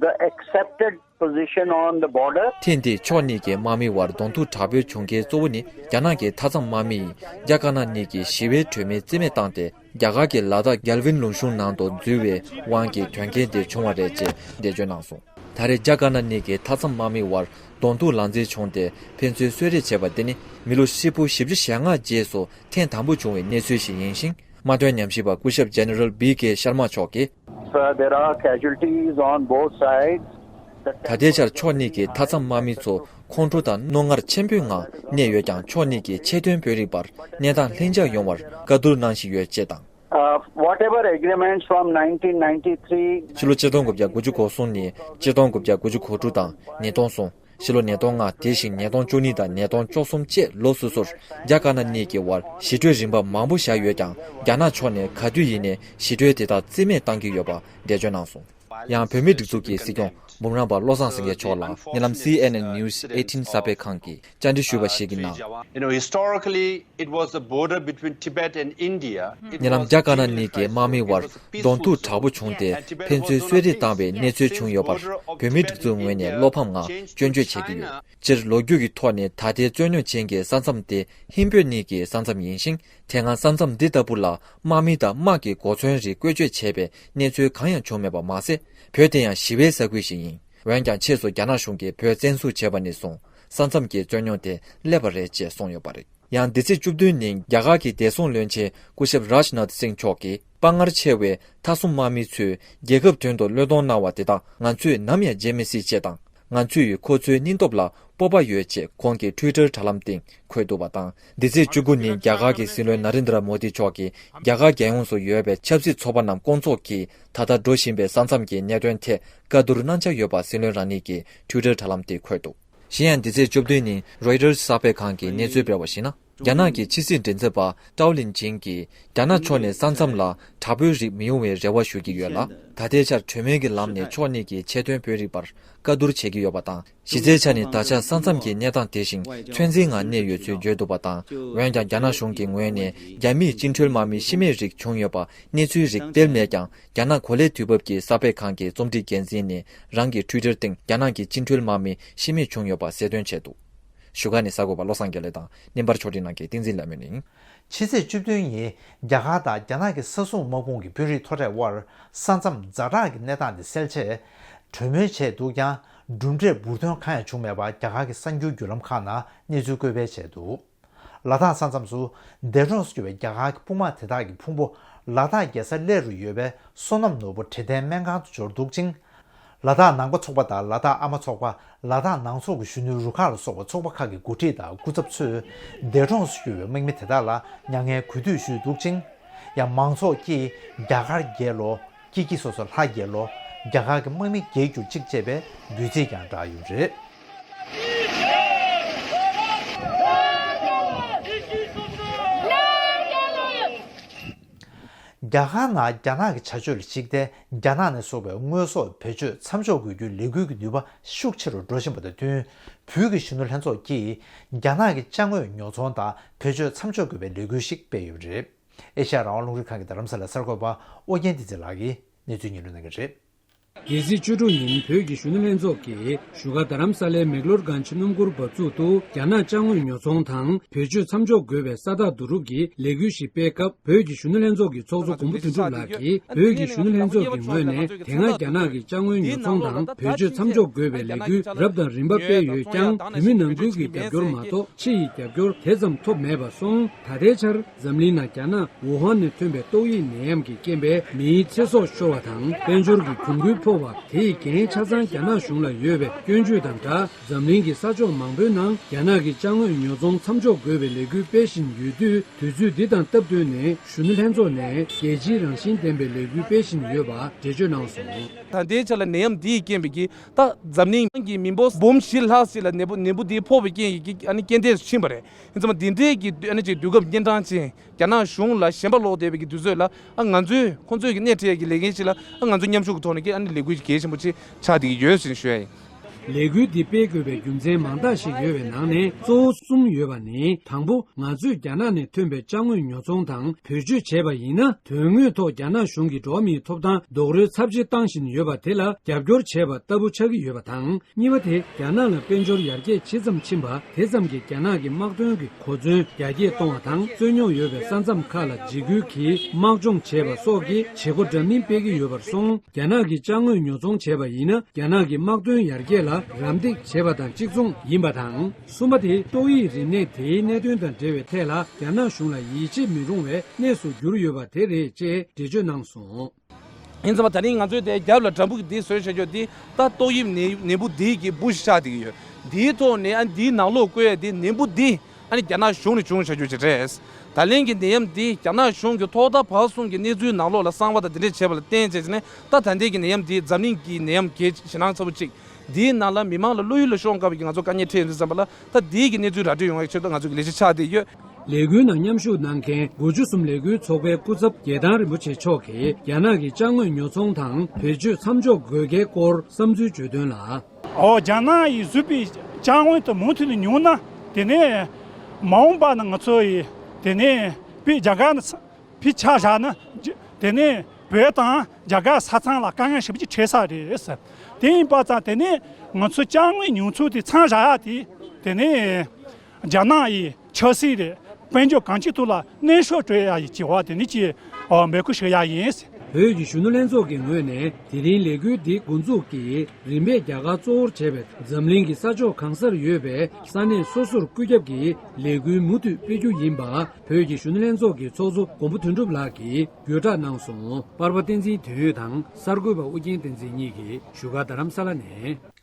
the accepted position on the border. ཐེངས་འདིའི་ཕྱོགས་གཉིས་ཀྱི་དམག་མིའི་དབར་གདོང་ཐུག་དྲག་པོའི་བྱུང་རྐྱེན་གཙོ་བོ་ནི། རྒྱ་ནག་གི་མཐའ་མཚམས་དམག་མི་ཡིས་རྒྱ་དཀར་ནག་གཉིས་ཀྱི་ཞི་བའི་གྲོས་མོལ་རྩིས་མེད་བཏང་སྟེ། རྒྱ་གར་གྱི་ལ་དྭགས་གལ་ཝིན་ལུང་གཤོང་ནང་དུ་འཛུལ་བའི་དབང་གིས་དོན་རྐྱེན་དེ་བྱུང་བ་རེད་ཅེས་འགྲེལ་བརྗོད་གནང་སོང་། ད་རེས་རྒྱ་དཀར་ནག་གཉིས་ཀྱི་མཐའ་མཚམས་དམག་མིའི་དབར་གདོང་ཐུག་ལག་འཛིང་བྱུང་སྟེ། ཕན་ཚུན་གསོད་རེས་བྱས་པ་དེ་ནི་མི་ལོ་ཧྲིལ་པོ་བཞི་བཅུ་ཞེ་ལྔ་རྗེས་སུ་ཐེངས་དང་པོ་བྱུང་བའི་གནས་ཚུལ་ཞིག་ཡིན་ཞིང་། དམག་དོན་ཉམས་ཞིབ་པ་སྐུ་ཞབས་ཇེ་ནེ་རལ་བི་ཀེ་ཤར་མ་མཆོག་གིས། Uh, there are casualties on both sides. ད་ལྟའི་ཆར་ཕྱོགས་གཉིས་ཀྱི་མཐའ་མཚམས་དམག་མི་ཚོ་ཁོང་ཁྲོ་དང་རྣོ་ངར་ཆེན་པོའི་ངང་གནས་ཡོད་ཀྱང་། ཕྱོགས་གཉིས་ཀྱིས་ཆེད་དོན་བོད་རིགས་བར་གནས་སྟངས་ལྷིང་འཇགས་ཡོང་བར་བཀའ་བསྡུར་གནང་བཞིན་ཡོད་ཅེས་དང་། Uh, whatever agreements from nineteen ninety-three. ཕྱི་ལོ་ཆིག་སྟོང་དགུ་བརྒྱ་དགུ་བཅུ་གོ་གསུམ་ནས་ཆིག་སྟོང་དགུ་བརྒྱ་དགུ་བཅུ་གོ་དྲུག་དང་ཉིས་སྟོང་གསུམ། ཕྱི་ལོ་ཉིས་སྟོང་ལྔ། དེ་བཞིན་ཉིས་སྟོང་བཅུ་གཉིས་དང་ཉིས་སྟོང་བཅུ་གསུམ་བཅས་ལོ་སོ་སོར་རྒྱ་དཀར་ནག་གཉིས་ཀྱི་དབར་ཞི་གྲོས་རིམ་པ་མང་པོ་བཞག་ཡོད་ཀྱང་། རྒྱ་ནག་ཕྱོགས་ནས་ག་དུས་ཡིན་ནའི་ཞི་གྲོས་དེ་དག་རྩིས་མེད་བཏང་གི་ཡོད་པ་འགྲེལ་བརྗོད་གནང་སོང་། ཡང་བོད་མིའི་སྒྲིག་འཛུགས་ཀྱི་སྲིད་སྐྱོང་འབུམ་རམས་པ་བློ་བཟང་སེང་གེ་མཆོག་ལ་ཉེ་ལམ་C N N News eighteen་གསར་སྤེལ་ཁང་གིས་བཅར་འདྲི་ཞུས་པ་ཞིག་གི་ནང་། You know, historically, it was the border between Tibet and India. It ཉེ་ལམ་was རྒྱ་དཀར་ནག་གཉིས་ཀྱི་དམག་མིའི་དབར་གདོང་ཐུག་དྲག་པོ་བྱུང་སྟེ་ཕན་ཚུན་གསོད་རེས་བཏང་བའི་གནས་ཚུལ་བྱུང་ཡོད་པར་བོད་མིའི་སྒྲིག་འཛུགས་ངོས་ནས་བློ་ཕམ་ངང་སྐྱོན་བརྗོད་བྱེད་ཀྱི་ཡོད། སྤྱིར་ལོ་རྒྱུས་ཀྱི་ཐོག་ནས་ད་ལྟའི་རྩོད་རྙོག་ཅན་གྱི་ས་མཚམས་དེ་ཧིན་བོད་གཉིས་ཀྱི་ས་མཚམས་ཡིན་ཞིང་། དེ་སྔ་ས་མཚམས་འདི་ལྟ་བུ་ལ་དམག་མི་དང་དམག་གི་གོ་མཚོན་རིགས་བཀོལ་སྤྱོད་བྱས་པའི་གནས་ཚུལ་གང་ཡང་བྱུང་མེད་པ་མ་ཟད། བོད་དེ་ཡང་ཞི་བའི་ས་ཁུལ་ཞིག་ཡིན། འོན་ཀྱང་ཕྱིས་སུ་རྒྱ་ནག་གཞུང་གིས་བོད་བཙན་བཟུང་བྱས་པ་ནས་བཟུང་ས་མཚམས་ཀྱི་རྩོད་རྙོག་དེ་སླེབས་པ་རེད་ཅེས་གསུངས་ཡོད་པ་རེད། ཡང་འདི་ཚེས་བཅུ་བདུན་ཉིན་རྒྱ་གར་གྱི་བདེ་སྲུང་བློན་ཆེན་སྐུ་ཞབས་རཱཇ་ནཱཐ་སིང་མཆོག་གིས། དཔའ་ངར་ཆེ་བའི་མཐའ་སྲུང་དམག་མི་ཚོས་རྒྱལ་ཁབ་དོན་དུ་བློས་གཏོང་གནང་བ་དེ་དག་ང་ཚོས་ནམ་ཡང་བརྗེད་མི་སྲིད་ཅེས་དང་། ང་ཚོས་ཁོ་ཚོའི་སྙིང་སྟོབས་ལ་སྤོབས་པ་ཡོད་ཅེས་ཁོང་གི་Twitter་དྲ་ལམ་སྟེང་འཁོད་འདུག་པ་དང་། འདི་ཚེས་བཅུ་དགུ་ཉིན་རྒྱ་གར་གྱི་སྲིད་བློན་ན་རེན་དྲ་མོ་དི་མཆོག་གིས་རྒྱ་གར་རྒྱལ་ཡོངས་སུ་ཡོད་པའི་ཆབ་སྲིད་ཚོགས་པ་རྣམས་སྐོང་ཚོགས་ཀྱིས་ད་ལྟ་འགྲོ་བཞིན་པའི་ས་མཚམས་ཀྱི་གནད་དོན་ཐད་བཀའ་བསྡུར་གནང་འཆར་ཡོད་པ་སྲིད་བློན་རང་ཉིད་ཀྱི་Twitter་དྲ་ལམ་སྟེང་འཁོད་འདུག་གཞན་ཡང་། འདི་ཚེས་བཅུ་བདུན་ཉིན་Reuters་གསར་སྤེལ་ཁང་གིས་གནས་ཚུལ་སྤེལ་བར་གཞིགས་ན། རྒྱ་ནག་གི་ཕྱི་སྲིད་མགྲིན་ཚབ་པ་ཀྲའོ་ལིན་ཅིན་གྱིས་རྒྱ་ནག་ཕྱོགས་ནས་ས་མཚམས་ལ་དྲག་པོའི་རིགས་མི་ཡོང་བའི་རེ་བ་ཞུ་གི་ཡོད་ལ། ད་ལྟའི་ཆར་གྲོས་མོལ་གྱི་ལམ་ནས་ཕྱོགས་གཉིས་ཀྱི་ཆེད་དོན་དཔོན་རིགས་བར་བཀའ་བསྡུར་བྱེད་ཀྱི་ཡོད་པ་དང་། གཞི་རྩའི་ཆ་ནས་ད་ཆ་ས་མཚམས་ཀྱི་གནས་སྟངས་དེ་བཞིན་ཚོད་འཛིན་ངང་གནས་ཡོད་ཚུལ་བརྗོད་འདུག་པ་དང་། འོན་ཀྱང་། རྒྱ་ནག་གཞུང་གི་ངོས་ནས་རྒྱ་མིས་བཅིངས་འགྲོལ་དམག་མི་ཤི་རྨས་རིགས་བྱུང་ཡོད་པ་གནས་ཚུལ་རིགས་སྤེལ་མེད་ཀྱང་། རྒྱ་ནག་གོ་ལའི་དུས་བབ་ཀྱི་གསར་སྤེལ་ཁང་གི་རྩོམ་སྒྲིག་འགན་འཛིན་ནས་རང་གི་Twitter་སྟེང་རྒྱ་ནག་གི་བཅིངས་འགྲོལ་དམག་མི་ཤི་རྨས་བྱུང་ཡོད་པ་གསལ་སྟོན་བྱས་འདུག་བཞུགས་སྒར་ནས་གསར་འགོད་པ་བློ་བཟང་དགེ་ལེགས་དང་། རྙིང་པར་ཕྱོགས་སྒྲིག་གནང་མཁན་བསྟན་འཛིན་ལྷ་མོ་ཡིན། ཕྱི་ཚེས་བཅུ་བདུན་ཉིན་རྒྱ་གར་དང་རྒྱ་ནག་གི་ས་སྲུང་དམག་དཔུང་གི་དཔོན་རིགས་མཐོ་གྲས་དབར་ས་མཚམས་ཛ་དྲག་གི་གནས་སྟངས་དེ་སེལ་ཆེད་གྲོས་མོལ་བྱས་འདུག་ཀྱང་། གྲུབ་འབྲས་འབུར་ཐོན་གང་ཡང་བྱུང་མེད་པ་རྒྱ་གར་གྱི་གསར་འགྱུར་བརྒྱུད་ལམ་ཁག་ནང་གནས་ཚུལ་བཀོད་སྤེལ་བྱས་འདུག་ལ་དྭགས་ས་མཚམས་སུ་འདས་གྲོངས་སུ་གྱུར་བའི་རྒྱ་གར་གྱི་དཔུང་དམག་དེ་དག་གི་ཕུང་པོ་ལ་དྭགས་རྒྱལ་ས་གླེ་རུ་ཡོད་པའི་སོ་ནམ་ནོར་བུ་འབྲས་ལྡན་སྨན་ཁང་དུ་འབྱོར་འདུག་ཅིང་། ལ་དྭགས་ནང་པ་ཚོགས་པ་དང་ལ་དྭགས་ཨ་མ་ཚོགས་པ། ལ་དྭགས་ནང་ཚོགས་ཀྱི་གཞོན་ནུ་རུ་ཁག་ལ་སོགས་པ་ཚོགས་པ་ཁག་གི་འགོ་ཁྲིད་དང་སྐུ་ཚབ་ཚོས་འདས་གྲོངས་སུ་གྱུར་བའི་དམག་མི་དེ་དག་ལ་མྱ་ངན་གུས་འདུད་ཞུས་འདུག་ཅིང་། ཡང་མང་ཚོགས་ཀྱིས་རྒྱ་གར་རྒྱལ་ལོ། སྐྱིད་སྐྱིད་སོ་སོ་ལྷ་རྒྱལ་ལོ། རྒྱ་གར་གྱི་དམག་མི་རྒྱལ་གྱུར་ཅིག་ཅེས་པའི་འབོད་ཚིག་ཀྱང་བསྒྲགས་ཡོད་པ་རེད། རྒྱ་གར་ནང་རྒྱ་ནག་གི་བྱ་སྤྱོད་ལ་གཞིགས་ཏེ། རྒྱ་ནག་ནས་བཟོ་བའི་དངོས་ཟོག་བེད་སྤྱོད་མཚམས་འཇོག་དགོས་རྒྱུའི་ལས་འགུལ་གྱི་ནུས་པ་ཤུགས་ཆེ་རུ་འགྲོ་བཞིན་པ་དང་བསྟུན། བོད་ཀྱི་གཞོན་ནུ་ལྷན་ཚོགས་ཀྱིས་རྒྱ་ནག་གི་ཅ་དངོས་ཉོ་ཚོང་དང་བེད་སྤྱོད་མཚམས་འཇོག་དགོས་པའི་ལས་འགུལ་ཞིག་སྤེལ་ཡོད་པ་རེད། ཨེ་ཤ་ཡ་རང་དབང་རླུང་འཕྲིན་ཁང་གི་རྡ་རམ་ས་ལའི་གསར་འགོད་པ་ཨོ་རྒྱན་བསྟན་འཛིན་ལགས་ཀྱིས་གནས་ཚུལ་སྙན་སྒྲོན་གནང་གི་རེད། འདས་ཚེས་བཅུ་དྲུག་ཉིན་བོད་ཀྱི་གཞོན་ནུ་ལྷན་ཚོགས་ཀྱིས་བཞུགས་སྒར་རྡ་རམ་ས་ལའི་མེག་ལོར་གྷན་ཆི་སྣུམ་འཁོར་འབབ་ཚུགས་དུ་རྒྱ་ནག་ཅ་དངོས་ཉོ་ཚོང་དང་བེད་སྤྱོད་མཚམས་འཇོག་དགོས་པའི་ས་རྟགས་བསྡུ་རུབ་ཀྱི་ལས་འགུལ་ཞིག་སྤེལ་སྐབས། བོད་ཀྱི་གཞོན་ནུ་ལྷན་ཚོགས་ཀྱི་ཚོགས་གཙོ་མགོན་པོ་དོན་གྲུབ་ལགས་ཀྱིས་བོད་ཀྱི་གཞོན་ནུ་ལྷན་ཚོགས་ཀྱི་ངོས་ནས་དེ་སྔ་རྒྱ་ནག་གི་ཅ་དངོས་ཉོ་ཚོང་དང་བེད་སྤྱོད་མཚམས་འཇོག་དགོས་པའི་ལས་འགུལ་རབ་དང་རིམ་པ་སྤེལ་ཡོད་ཀྱང་། བོད་མི་ནང་ཁུལ་གྱི་རྒྱབ་སྐྱོར་མ་གཏོགས་ཕྱི་ཡི་རྒྱབ་སྐྱོར་དེ་ཙམ་ཐོབ་མེད་པར་སོང་། ད་ལྟའི་ཆར་འཛམ་གླིང་ནང་རྒྱ་ནག་ཝུ་ཧན་ནས་ཐོན་པའི་ཏོག་དབྱིབས་ནད་ཡམས་ཀྱི་རྐྱེན་པས་མིའི་ཚེ་སྲོག་ཤོར་བ་དང་། དཔལ་འབྱོར་གྱི་གྱོང་གུན་ཕོག་པ། དེ་ཡི་འགན་ཆ་ཚང་རྒྱ་ནག་གཞུང་ལ་ཡོད་པའི་སྐྱོན་བརྗོད་དང་སྦྲགས། འཛམ་གླིང་གི་ས་ཕྱོགས་མང་པོའི་ནང་རྒྱ་ནག་གི་ཅ་དངོས་ཉོ་ཚོང་མཚམས་འཇོག་དགོས་པའི་ལས་འགུལ་སྤེལ་བཞིན་ཡོད་དུས། དུས་ཚོད་འདི་དང་སྟབས་བསྟུན་ནས་གཞོན་ནུ་ལྷན་ཚོགས་ནས་རྒྱལ་སྤྱིའི་རང་བཞིན་ལྡན་པའི་ལས་འགུལ་སྤེལ་བཞིན་ཡོད་པ་འགྲེལ་བརྗོད་གནང་སོང་། ད་ལྟའི་ཆ་ལ་ནད་ཡམས་འདི་ཡི་རྐྱེན་པས་ཀྱི་ད་འཛམ་གླིང་གི་མི་འབོར་འབུམ་བཞི་ལྷག་ཞིག་ལ་ནད་འབུ་ནད་འབུ་འདི་ཕོག་པའི་རྐྱེན་གྱིས་ཀྱི་ཨ་ནི་རྐྱེན་འདས་སུ་ཕྱིན་པ་རེད། ཡིན་ཙང་མ་འདི་འདྲའི་གི་ཨ་ནི་ཅིག་དུས་སྐབས་གཉན་འཕྲང་ཅན། རྒྱ་ནག་གཞུང་ལ་ཞེན་པ་ལོག་བསྡད་པའི་གི་དུས་ཚོད་ལ། ཨ་ང་ཚོས་ཁོང་ཚོས་ཀྱི་སྣེ་ཁྲིད་ཡས་ཀྱི་ལས་འགན་ཅིག་ལ། ཨ་ང་ཚོ་མཉམ་ཞུགས་ཀྱི་ཐོག་ནས་ཀྱི་ཨ་ནི་ལས་འགུལ་གལ་ཆེན་པོ་ཅིག་ཆགས་བསྡད་ཀྱི་ཡོད་ཟེར་ནས་ཞུ་ཡ་ཡིན། ལས་འགུལ་འདི་སྤེལ་དགོས་པའི་རྒྱུ་མཚན་མང་དག་ཞིག་ཡོད་པའི་ནང་ནས་གཙོ་བོ་གསུམ་ཡོད་པ་ནི། དང་པོ། ང་ཚོས་རྒྱ་ནག་ནས་ཐོན་པའི་ཅ་དངོས་ཉོ་ཚོང་དང་བེད་སྤྱོད་བྱས་པ་ཡིན་ན། དོན་དངོས་ཐོག་རྒྱ་ནག་གཞུང་གིས་འགྲོ་བ་མིའི་ཐོབ་ཐང་རྡོག་རོལ་ཚབས་ཆེ་བཏང་བཞིན་ཡོད་པ་དེ་ལ་རྒྱབ་སྐྱོར་བྱས་པ་ལྟ་བུ་ཆགས་ཀྱི་ཡོད་པ་དང་། གཉིས་པ་དེ། རྒྱ་ནག་ལ་དཔལ་འབྱོར་ཡར་རྒྱས་ཇི་ཙམ་ཕྱིན་པ་དེ་ཙམ་གྱིས་རྒྱ་ནག་གི་དམག་དོན་གྱི་གོ་མཚོན་ཡར་རྒྱས་གཏོང་བ་དང་། རྩོད་རྙོག་ཡོད་པའི་ས་མཚམས་ཁག་ལ་འཇིགས་སྐུལ་གྱིས་དམག་སྦྱོང་བྱས་པ་སོགས་ཀྱི་བྱེད་སྒོ་འདྲ་མིན་སྤེལ་གྱི་ཡོད་པར་སོང་། རྒྱ་ནག་གི་ཅ་དངོས་ཉོ་ཚོང་བྱས་པ་ཡིན་ན། རྒྱ་ནག་གི་དམག་དོན་ཡར་རྒྱས་ལ་རམ་འདེགས་བྱས་པ་དང་གཅིག་མཚུངས་ཡིན་པ་དང་། གསུམ་པ་དེ། ཏོག་དབྱིབས་རིམས་ནད་དེའི་གནད་དོན་དང་འབྲེལ་བའི་ཐད་ལ་རྒྱ་ནག་གཞུང་ལ་ཡིད་ཆེས་མི་རུང་བའི་གནས་སུ་གྱུར་ཡོད་པ་དེ་རེད་ཅེས་འགྲེལ་བརྗོད་གནང་སོང་། ཡིན་ཙང་མ་ད་རིང་ང་ཚོས་དེ་རྒྱབ་ལ་དྲ་འབུ་འདི་བཟོས་བྱ་རྒྱུ་འདི། ད་ཏོག་དབྱིབས་ནད་ནད་འབུ་འདི་གི་འབུ་ཤ་ཆགས་བསྡད་ཀྱི་ཡོད། འདིའི་ཐོག་ནས་ཨ་འདིའི་ནང་ལོགས་བཀོད་ཡ་འདི་ནད་འབུ་འདི་ཨ་ནི་རྒྱ་ནག་གཞུང་ནས་བྱུང་བྱ་རྒྱུ་ཅིག་རེད། ད་ལན་གྱི་ནད་ཡམས་འདི་རྒྱ་ནག་གཞུང་གི་ཐོག་མཐའ་བར་གསུམ་གྱི་གནས་ཚུལ་ནང་ལོགས་ལ་གསང་བ་དང་དེ་འདྲས་བྱས་པ་ལ་བརྟེན་བྱས་ནས། ད་ད་ལྟའི་གི་ནད་ཡམས་འདི་འཛམ་གླིང་གི་ནད་ཡམས་གལ་ཞེད་སྣང་ཚ་པོ་ཅིག་འདིའི་ནང་ལ་མི་མང་ལ་བློ་ཡུལ་ལ་ཤོང་དཀའ་བའི་གི་ང་ཚོ་དཀའ་ངལ་འཕྲད་ཡོང་དུས་ཙམ་པ་ལ། ད་འདིའི་གི་གནས་ཚུལ་ར་སྤྲོད་ཡོང་བའི་ཆེད་དུ་ང་ཚོ་གི་ལས་གཞི་ཆགས་བསྡད་ཡོད། ལས་འགུལ་ནང་མཉམ་ཞུགས་གནང་མཁན་དགུ་བཅུ་གསུམ་ལས་འགུལ་ཚོགས་པའི་སྐུ་ཚབ་རྒྱལ་ཐང་རིན་པོ་ཆེ་མཆོག་གིས་རྒྱ་ནག་གི་ཅ་དངོས་ཉོ་ཚོང་དང་བེད་སྤྱོད་མཚམས་འཇོག་དགོས་གལ་སྐོར་བསམ་ཚུལ་བརྗོད་དོན་ལ། ཨོ་རྒྱ་ནག་ཡིས་བཟོས་པའི་ཅ་དངོས་དེ་མུ་མཐུད་ནས་ཉོས་ན། དེ་ནས་མ་འོངས་པ་ན་ང་ཚོ་ཡིས་དེ་ནས་དཔེ་རྒྱ་གར་ནས་ཕར་ཆ་བཞག་ན། དེ་ནས་བོད་དང་རྒྱ་གར་ས་མཚམས་ལ་དཀའ་ངལ་ཞེ་པོ་ཅིག་འཕྲད་ས་རེད་ཟེར། དེ་ཡིན་པ་ཙང་དེ་ནས་ང་ཚོ་ཅ་དངོས་ཉོ་ཚོང་དེ་མཚམས་བཞག་ཡ་དེ་དེ་ནས་རྒྱ་ནག་ཡི་ཆབ་སྲིད་རེད། དཔལ་འབྱོར་གང་ཅིའི་ཐོག་ལ་གནོན་ཤུགས་སྤྲོད་ཡ་ཡི་བྱ་བ་དེ་ནི་ཅིག་འབོད་སྐུལ་ཞུ་ཡ་ཡིན། བོད་ཀྱི་གཞོན་ནུ་ལྷན་ཚོགས་ཀྱི་ངོས་ནས་དེ་རིང་ལས་འགུལ་འདི་འགོ་འཛུགས་ཀྱིས་རིམ་པས་རྒྱ་གར་གཙོ་བོར་བྱས་པའི་འཛམ་གླིང་གི་ས་ཕྱོགས་གང་སར་ཡོད་པའི་ས་གནས་སོ་སོར་བཀོད་ཁྱབ་ཀྱིས་ལས་འགུལ་མུ་མཐུད་སྤེལ་རྒྱུ་ཡིན་པ། བོད་ཀྱི་གཞོན་ནུ་ལྷན་ཚོགས་ཀྱི་ཚོགས་གཙོ་མགོན་པོ་དོན་གྲུབ་ལགས་ཀྱིས་བརྒྱུད་བསྒྲགས་གནང་སོང་། པར་པ་བསྟན་འཛིན་དོན་ཡོད་དང་གསར་འགོད་པ་ཨུ་རྒྱན་བསྟན་འཛིན་གཉིས་ཀྱིས་བཞུགས་སྒར་རྡ་རམ་ས་ལ་ནས།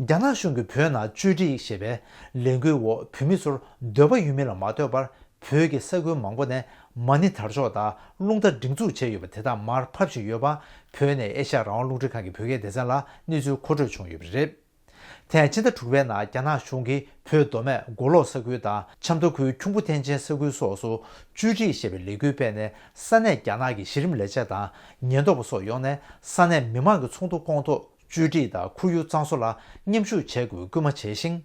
རྒྱ་ནག་གཞུང་གིས་བོད་ནང་བཅོས་སྒྲིག་ཞེས་པའི་ལས་འགུལ་འོག་བོད་མི་ཚོར་འདོད་པ་ཡོད་མིན་ལ་མ་ལྟོས་པར། བོད་ཀྱི་ས་ཁུལ་མང་པོ་ནས་མ་ཎི་དར་ལྕོག་དང་རླུང་རྟ་སྒྲེང་འཛུགས་བྱས་ཡོད་པ་དེ་དག་མར་ཕབ་བཞིན་ཡོད་པ། བོད་ནས་ཨེ་ཤ་ཡ་རང་དབང་རླུང་འཕྲིན་ཁང་གི་བོད་སྐད་སྡེ་ཚན་ལ་གནས་ཚུལ་མཁོ་སྤྲོད་བྱུང་ཡོད་པ་རེད། དེ་ཡང་ཕྱི་ཟླ་དྲུག་པའི་ནང་རྒྱ་ནག་གཞུང་གིས་བོད་མདོ་སྨད་མགོ་ལོག་ས་ཁུལ་དང་ཆབ་མདོ་ཁུལ་ཁྱུང་པོ་ཐན་ཆེན་ས་ཁུལ་སོགས་སུ་བཅོས་སྒྲིག་ཞེས་པའི་ལས་འགུལ་སྤེལ་ནས། ས་གནས་རྒྱ་ནག་གི་གཞི་རིམ་ལས་བྱེད་དང་ཉེན་རྟོག་པ་སོགས་ཡོང་ནས་ས་གནས་མི་མང་གི་ཚོགས་འདུ་སྐོང་ཐོག་བཅོས་སྒྲིག་དང་ཁོར་ཡུག་གཙང་བཟོ་ལ་མཉམ་ཞུགས་བྱེད་དགོས་སྐུལ་མ་བྱས་ཤིང་།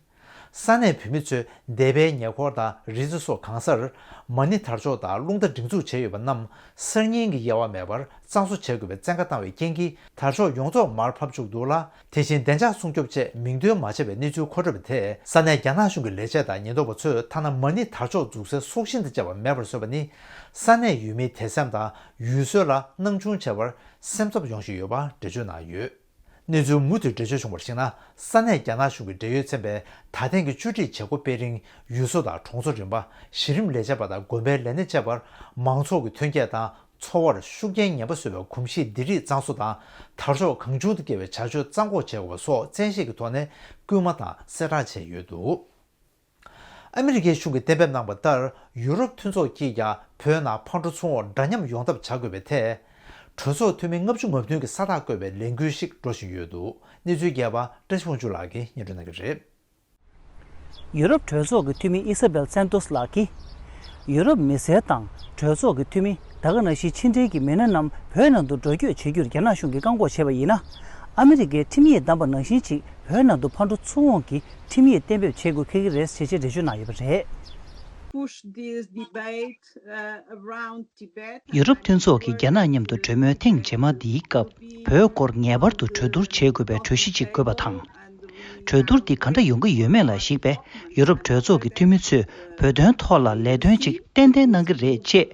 ས་གནས་བོད་མི་ཚོས་སྡེ་པའི་ཉེ་འཁོར་དང་རི་རྩེ་སོགས་གང་སར་མ་ཎི་དར་ལྕོག་དང་རླུང་རྟ་སྒྲེང་འཛུགས་བྱས་ཡོད་པ་རྣམས་གསར་རྙིང་གི་དབྱེ་བ་མེད་པར་གཙང་བཟོ་བྱེད་དགོས་པའི་བཙན་བཀའ་བཏང་བའི་རྐྱེན་གྱིས། དར་ལྕོག་ཡོངས་རྫོགས་མར་ཕབ་བཅུག་འདུག་ལ། དེ་བཞིན་བདེ་འཇགས་སྲུང་སྐྱོབ་ཆེད་མིང་འདོན་མ་བྱས་པའི་གནས་ཚུལ་མཁོ་སྤྲོད་པ་དེས། ས་གནས་རྒྱ་ནག་གཞུང་གི་ལས་བྱེད་དང་ཉེན་རྟོག་པ་ཚོས་ཐ་ན་མ་ཎི་དར་ལྕོག་འཛུགས་སའི་སྲོག་ཤིང་དང་བཅས་པ་མེད་པར་བཟོས་པ་ནི། ས་གནས་ཡུལ་མིའི་དད་སེམས་དང་ཡུལ་སྲོལ་ལ་སྣང་ཆུང་ཆེ་བར་སེམས་འཚབ་ཡོང་བཞིན་ཡོད་པ་འགྲེལ་བརྗོད་གནང་ཡོད། གནས་ཚུལ་མུ་མཐུད་འགྲེལ་བརྗོད་བྱུང་བར་གཞིགས་ན། ས་གནས་རྒྱ་ནག་གཞུང་གི་འབྲེལ་ཡོད་ཚན་པས་ད་ཐེངས་ཀྱི་བཅོས་སྒྲིག་བྱེད་སྒོ་སྤེལ་རིང་། ཡུལ་ཚོ་དང་གྲོང་ཚོ་རིམ་པ། གཞི་རིམ་ལས་བྱེད་པ་དང་དགོན་པའི་ལས་སྣེ་བཅས་པར་མང་ཚོགས་ཀྱི་ཐོན་སྐྱེད་དང་འཚོ་བར་ཤུགས་རྐྱེན་ངན་པ་བཟོ་བའི་གོམས་གཤིས་འདི་རིགས་གཙང་བཟོ་དང་། དར་ལྕོག་གང་བྱུང་དུ་བཀལ་བའི་བྱ་སྤྱོད་གཙང་འགོག་བྱེད་དགོས་པ་སོགས་བཙན་ཤེད་ཀྱི་ཐོག་ནས་སྐུལ་མ་དང་གསལ་བསྒྲགས་བྱས་ཡོད་འདུག། ཨ་མི་རི་ཀའི་གཞུང་གིས་གཏན་འབེབས་གནང་བ་ལྟར། ཡུ་རོབ་མཐུན་ཚོགས་ཀྱིས་ཀྱང་བོད་ནང་ཕར་འགྲོ་ཚུར་འོང་འདྲ་མཉམ་ཡོང་ཐབས་བྱ་དགོས་པའི་ཐད། གྲོས་ཚོགས་འཐུས་མི་ལྔ་བཅུ་ང་བདུན་གྱིས་ས་རྟགས་བཀོད་པའི་ལས་འགུལ་ཞིག་འགྲོ་བཞིན་ཡོད་འདུག། གནས་ཚུལ་རྒྱས་པ་བཀྲ་ཤིས་དབང་ཕྱུག་ལགས་ཀྱིས་སྙན་སྒྲོན་གནང་གི་རེད། ཡུ་རོབ་གྲོས་ཚོགས་ཀྱི་འཐུས་མི་ཨི་ས་བེལ་སན་ཏོས་ལགས་ཀྱིས། ཡུ་རོབ་མི་སེར་དང་གྲོས་ཚོགས་ཀྱི་འཐུས་མི། ད་ག་ནང་བཞིན་ཕྱི་འབྲེལ་གྱི་མི་སྣ་རྣམས་བོད་ནང་དུ་འགྲོ་སྐྱོད་བྱེད་རྒྱུར་རྒྱ་ནག་གཞུང་གིས་བཀག་འགོག་བྱས་པ་ཡིན་ན། ཨ་མི་རི་ཀའི་ཁྲིམས་ཡིག་བསྡམས་པ་ནང་བཞིན་ཅིག་བོད་ནང་དུ་ཕར་འགྲོ་ཚུར་འོང་གི་ཁྲིམས་ཡིག་གཏན་འབེབས་བྱེད་དགོས་འཁེལ་གྱི་རེད་ཅེས་འགྲེལ་བརྗོད་གནང་ཡོད་པ་རེད། Push this debate, uh, around Tibet. ཡུ་རོབ་མཐུན་ཚོགས་ཀྱིས་རྒྱ་ནག་མཉམ་དུ་གྲོས་མོལ་ཐེངས་རྗེས་མ་འདིའི་སྐབས། བོད་སྐོར་ངེས་པར་དུ་གྲོས་བསྡུར་བྱེད་དགོས་པའི་གྲོས་གཞི་ཅིག་དགོས་པ་དང་། གྲོས་བསྡུར་འདི་ག་འདྲ་ཡོང་གི་ཡོད་མེད་ལ་གཞིགས་པའི་ཡུ་རོབ་གྲོས་ཚོགས་ཀྱི་འཐུས་མི་ཚོས་བོད་དོན་ཐོག་ལ་ལས་དོན་ཅིག་ཏན་ཏན་གནང་གི་རེད་ཅེས།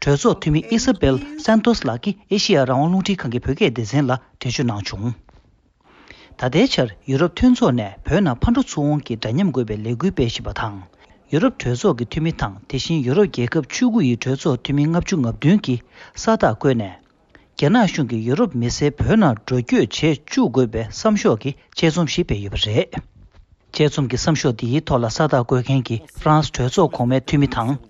གྲོས་ཚོགས་འཐུས་མི་ཨི་ས་བེལ་སན་ཏོས་ལགས་ཀྱིས་ཨེ་ཤེ་ཡ་རང་དབང་རླུང་འཕྲིན་ཁང་གི་བོད་སྐད་སྡེ་ཚན་ལ་འགྲེལ་བརྗོད་གནང་བྱུང་། ད་ལྟའི་ཆར་ཡུ་རོབ་མཐུན་ཚོགས་ནས་བོད་ནང་ཕར་འགྲོ་ཚུར་འོང་གི་འདྲ་མཉམ་དགོས་པའི་ལས་འགུལ་སྤེལ་བཞིན་པ་དང་། ཡུ་རོབ་གྲོས་ཚོགས་ཀྱི་འཐུས་མི་དང་དེ་བཞིན་ཡུ་རོབ་རྒྱལ་ཁབ་བཅུ་དགུ་ཡི་གྲོས་ཚོགས་འཐུས་མི་ལྔ་བཅུ་ང་བདུན་གྱིས་ས་རྟགས་བཀོད་ནས། རྒྱ་ནག་གཞུང་གིས་ཡུ་རོབ་མི་སེར་བོད་ནང་འགྲོ་སྐྱོད་བྱེད་བཅུག་དགོས་པའི་བསམ་ཤོག་གི་དཔྱད་རྩོམ་ཞིག་སྤེལ་ཡོད་པ་རེད། དཔྱད་རྩོམ་གྱི་བསམ་ཤོག་འདིའི་ཐོག་ལ་ས་རྟགས་བཀོད་མཁན་གྱི་ཧྥ་རན་སི་གྲོས་ཚོགས་གོང་མའི་འཐུས་མི་དང་།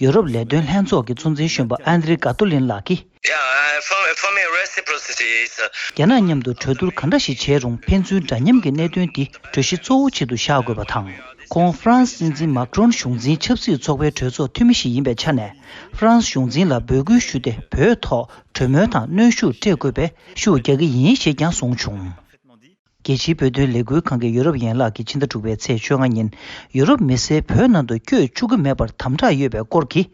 ཡུ་རོབ་ལས་དོན་ལྷན་ཚོགས་ཀྱི་གཙོ་འཛིན་གཞོན་པ་ཨན་དྲེ་ག་ཏོ་ལིན་ལགས་ཀྱིས། Yeah, uh, for, for me, reciprocity is, uh, རྒྱ་ནག་མཉམ་དུ་གྲོས་བསྡུར་ག་འདྲ་ཞིག་བྱས་རུང་ཕན་ཚུན་འདྲ་མཉམ་གྱི་གནད་དོན་འདི་གྲོས་གཞི་གཙོ་བོ་ཆེད་དུ་བཞག་དགོས་པ་དང་། ཁོང་ཧྥ་རན་སི་སྲིད་འཛིན་མཱ་ཀྲོན་གཞུང་འཛིན་ཆབ་སྲིད་ཚོགས་པའི་གྲོས་ཚོགས་འཐུས་མི་ཞིག་ཡིན་པའི་ཆ་ནས། ཧྥ་རན་སི་གཞུང་འཛིན་ལ་འབོད་སྐུལ་ཞུས་ཏེ། བོད་ཐོག་གྲོས་མོལ་དང་གནོན་ཤུགས་སྤྲད་དགོས་པའི་ཤུགས་རྒྱག་གི་ཡིན་ཞེས་ཀྱང་གསུངས་བྱུང་། རྒྱལ་སྤྱིའི་བོད་དོན་ལས་འགུལ་ཁང་གི་ཡུ་རོབ་ཡན་ལག་གིས་ཕྱི་ཟླ་དྲུག་པའི་ཚེས་བཅོ་ལྔ་ཉིན། ཡུ་རོབ་མི་སེར་བོད་ནང་དུ་བསྐྱོད་བཅུག་གི་མེད་པར་དམ་དྲག་ཡོད་པའི་སྐོར་གྱི་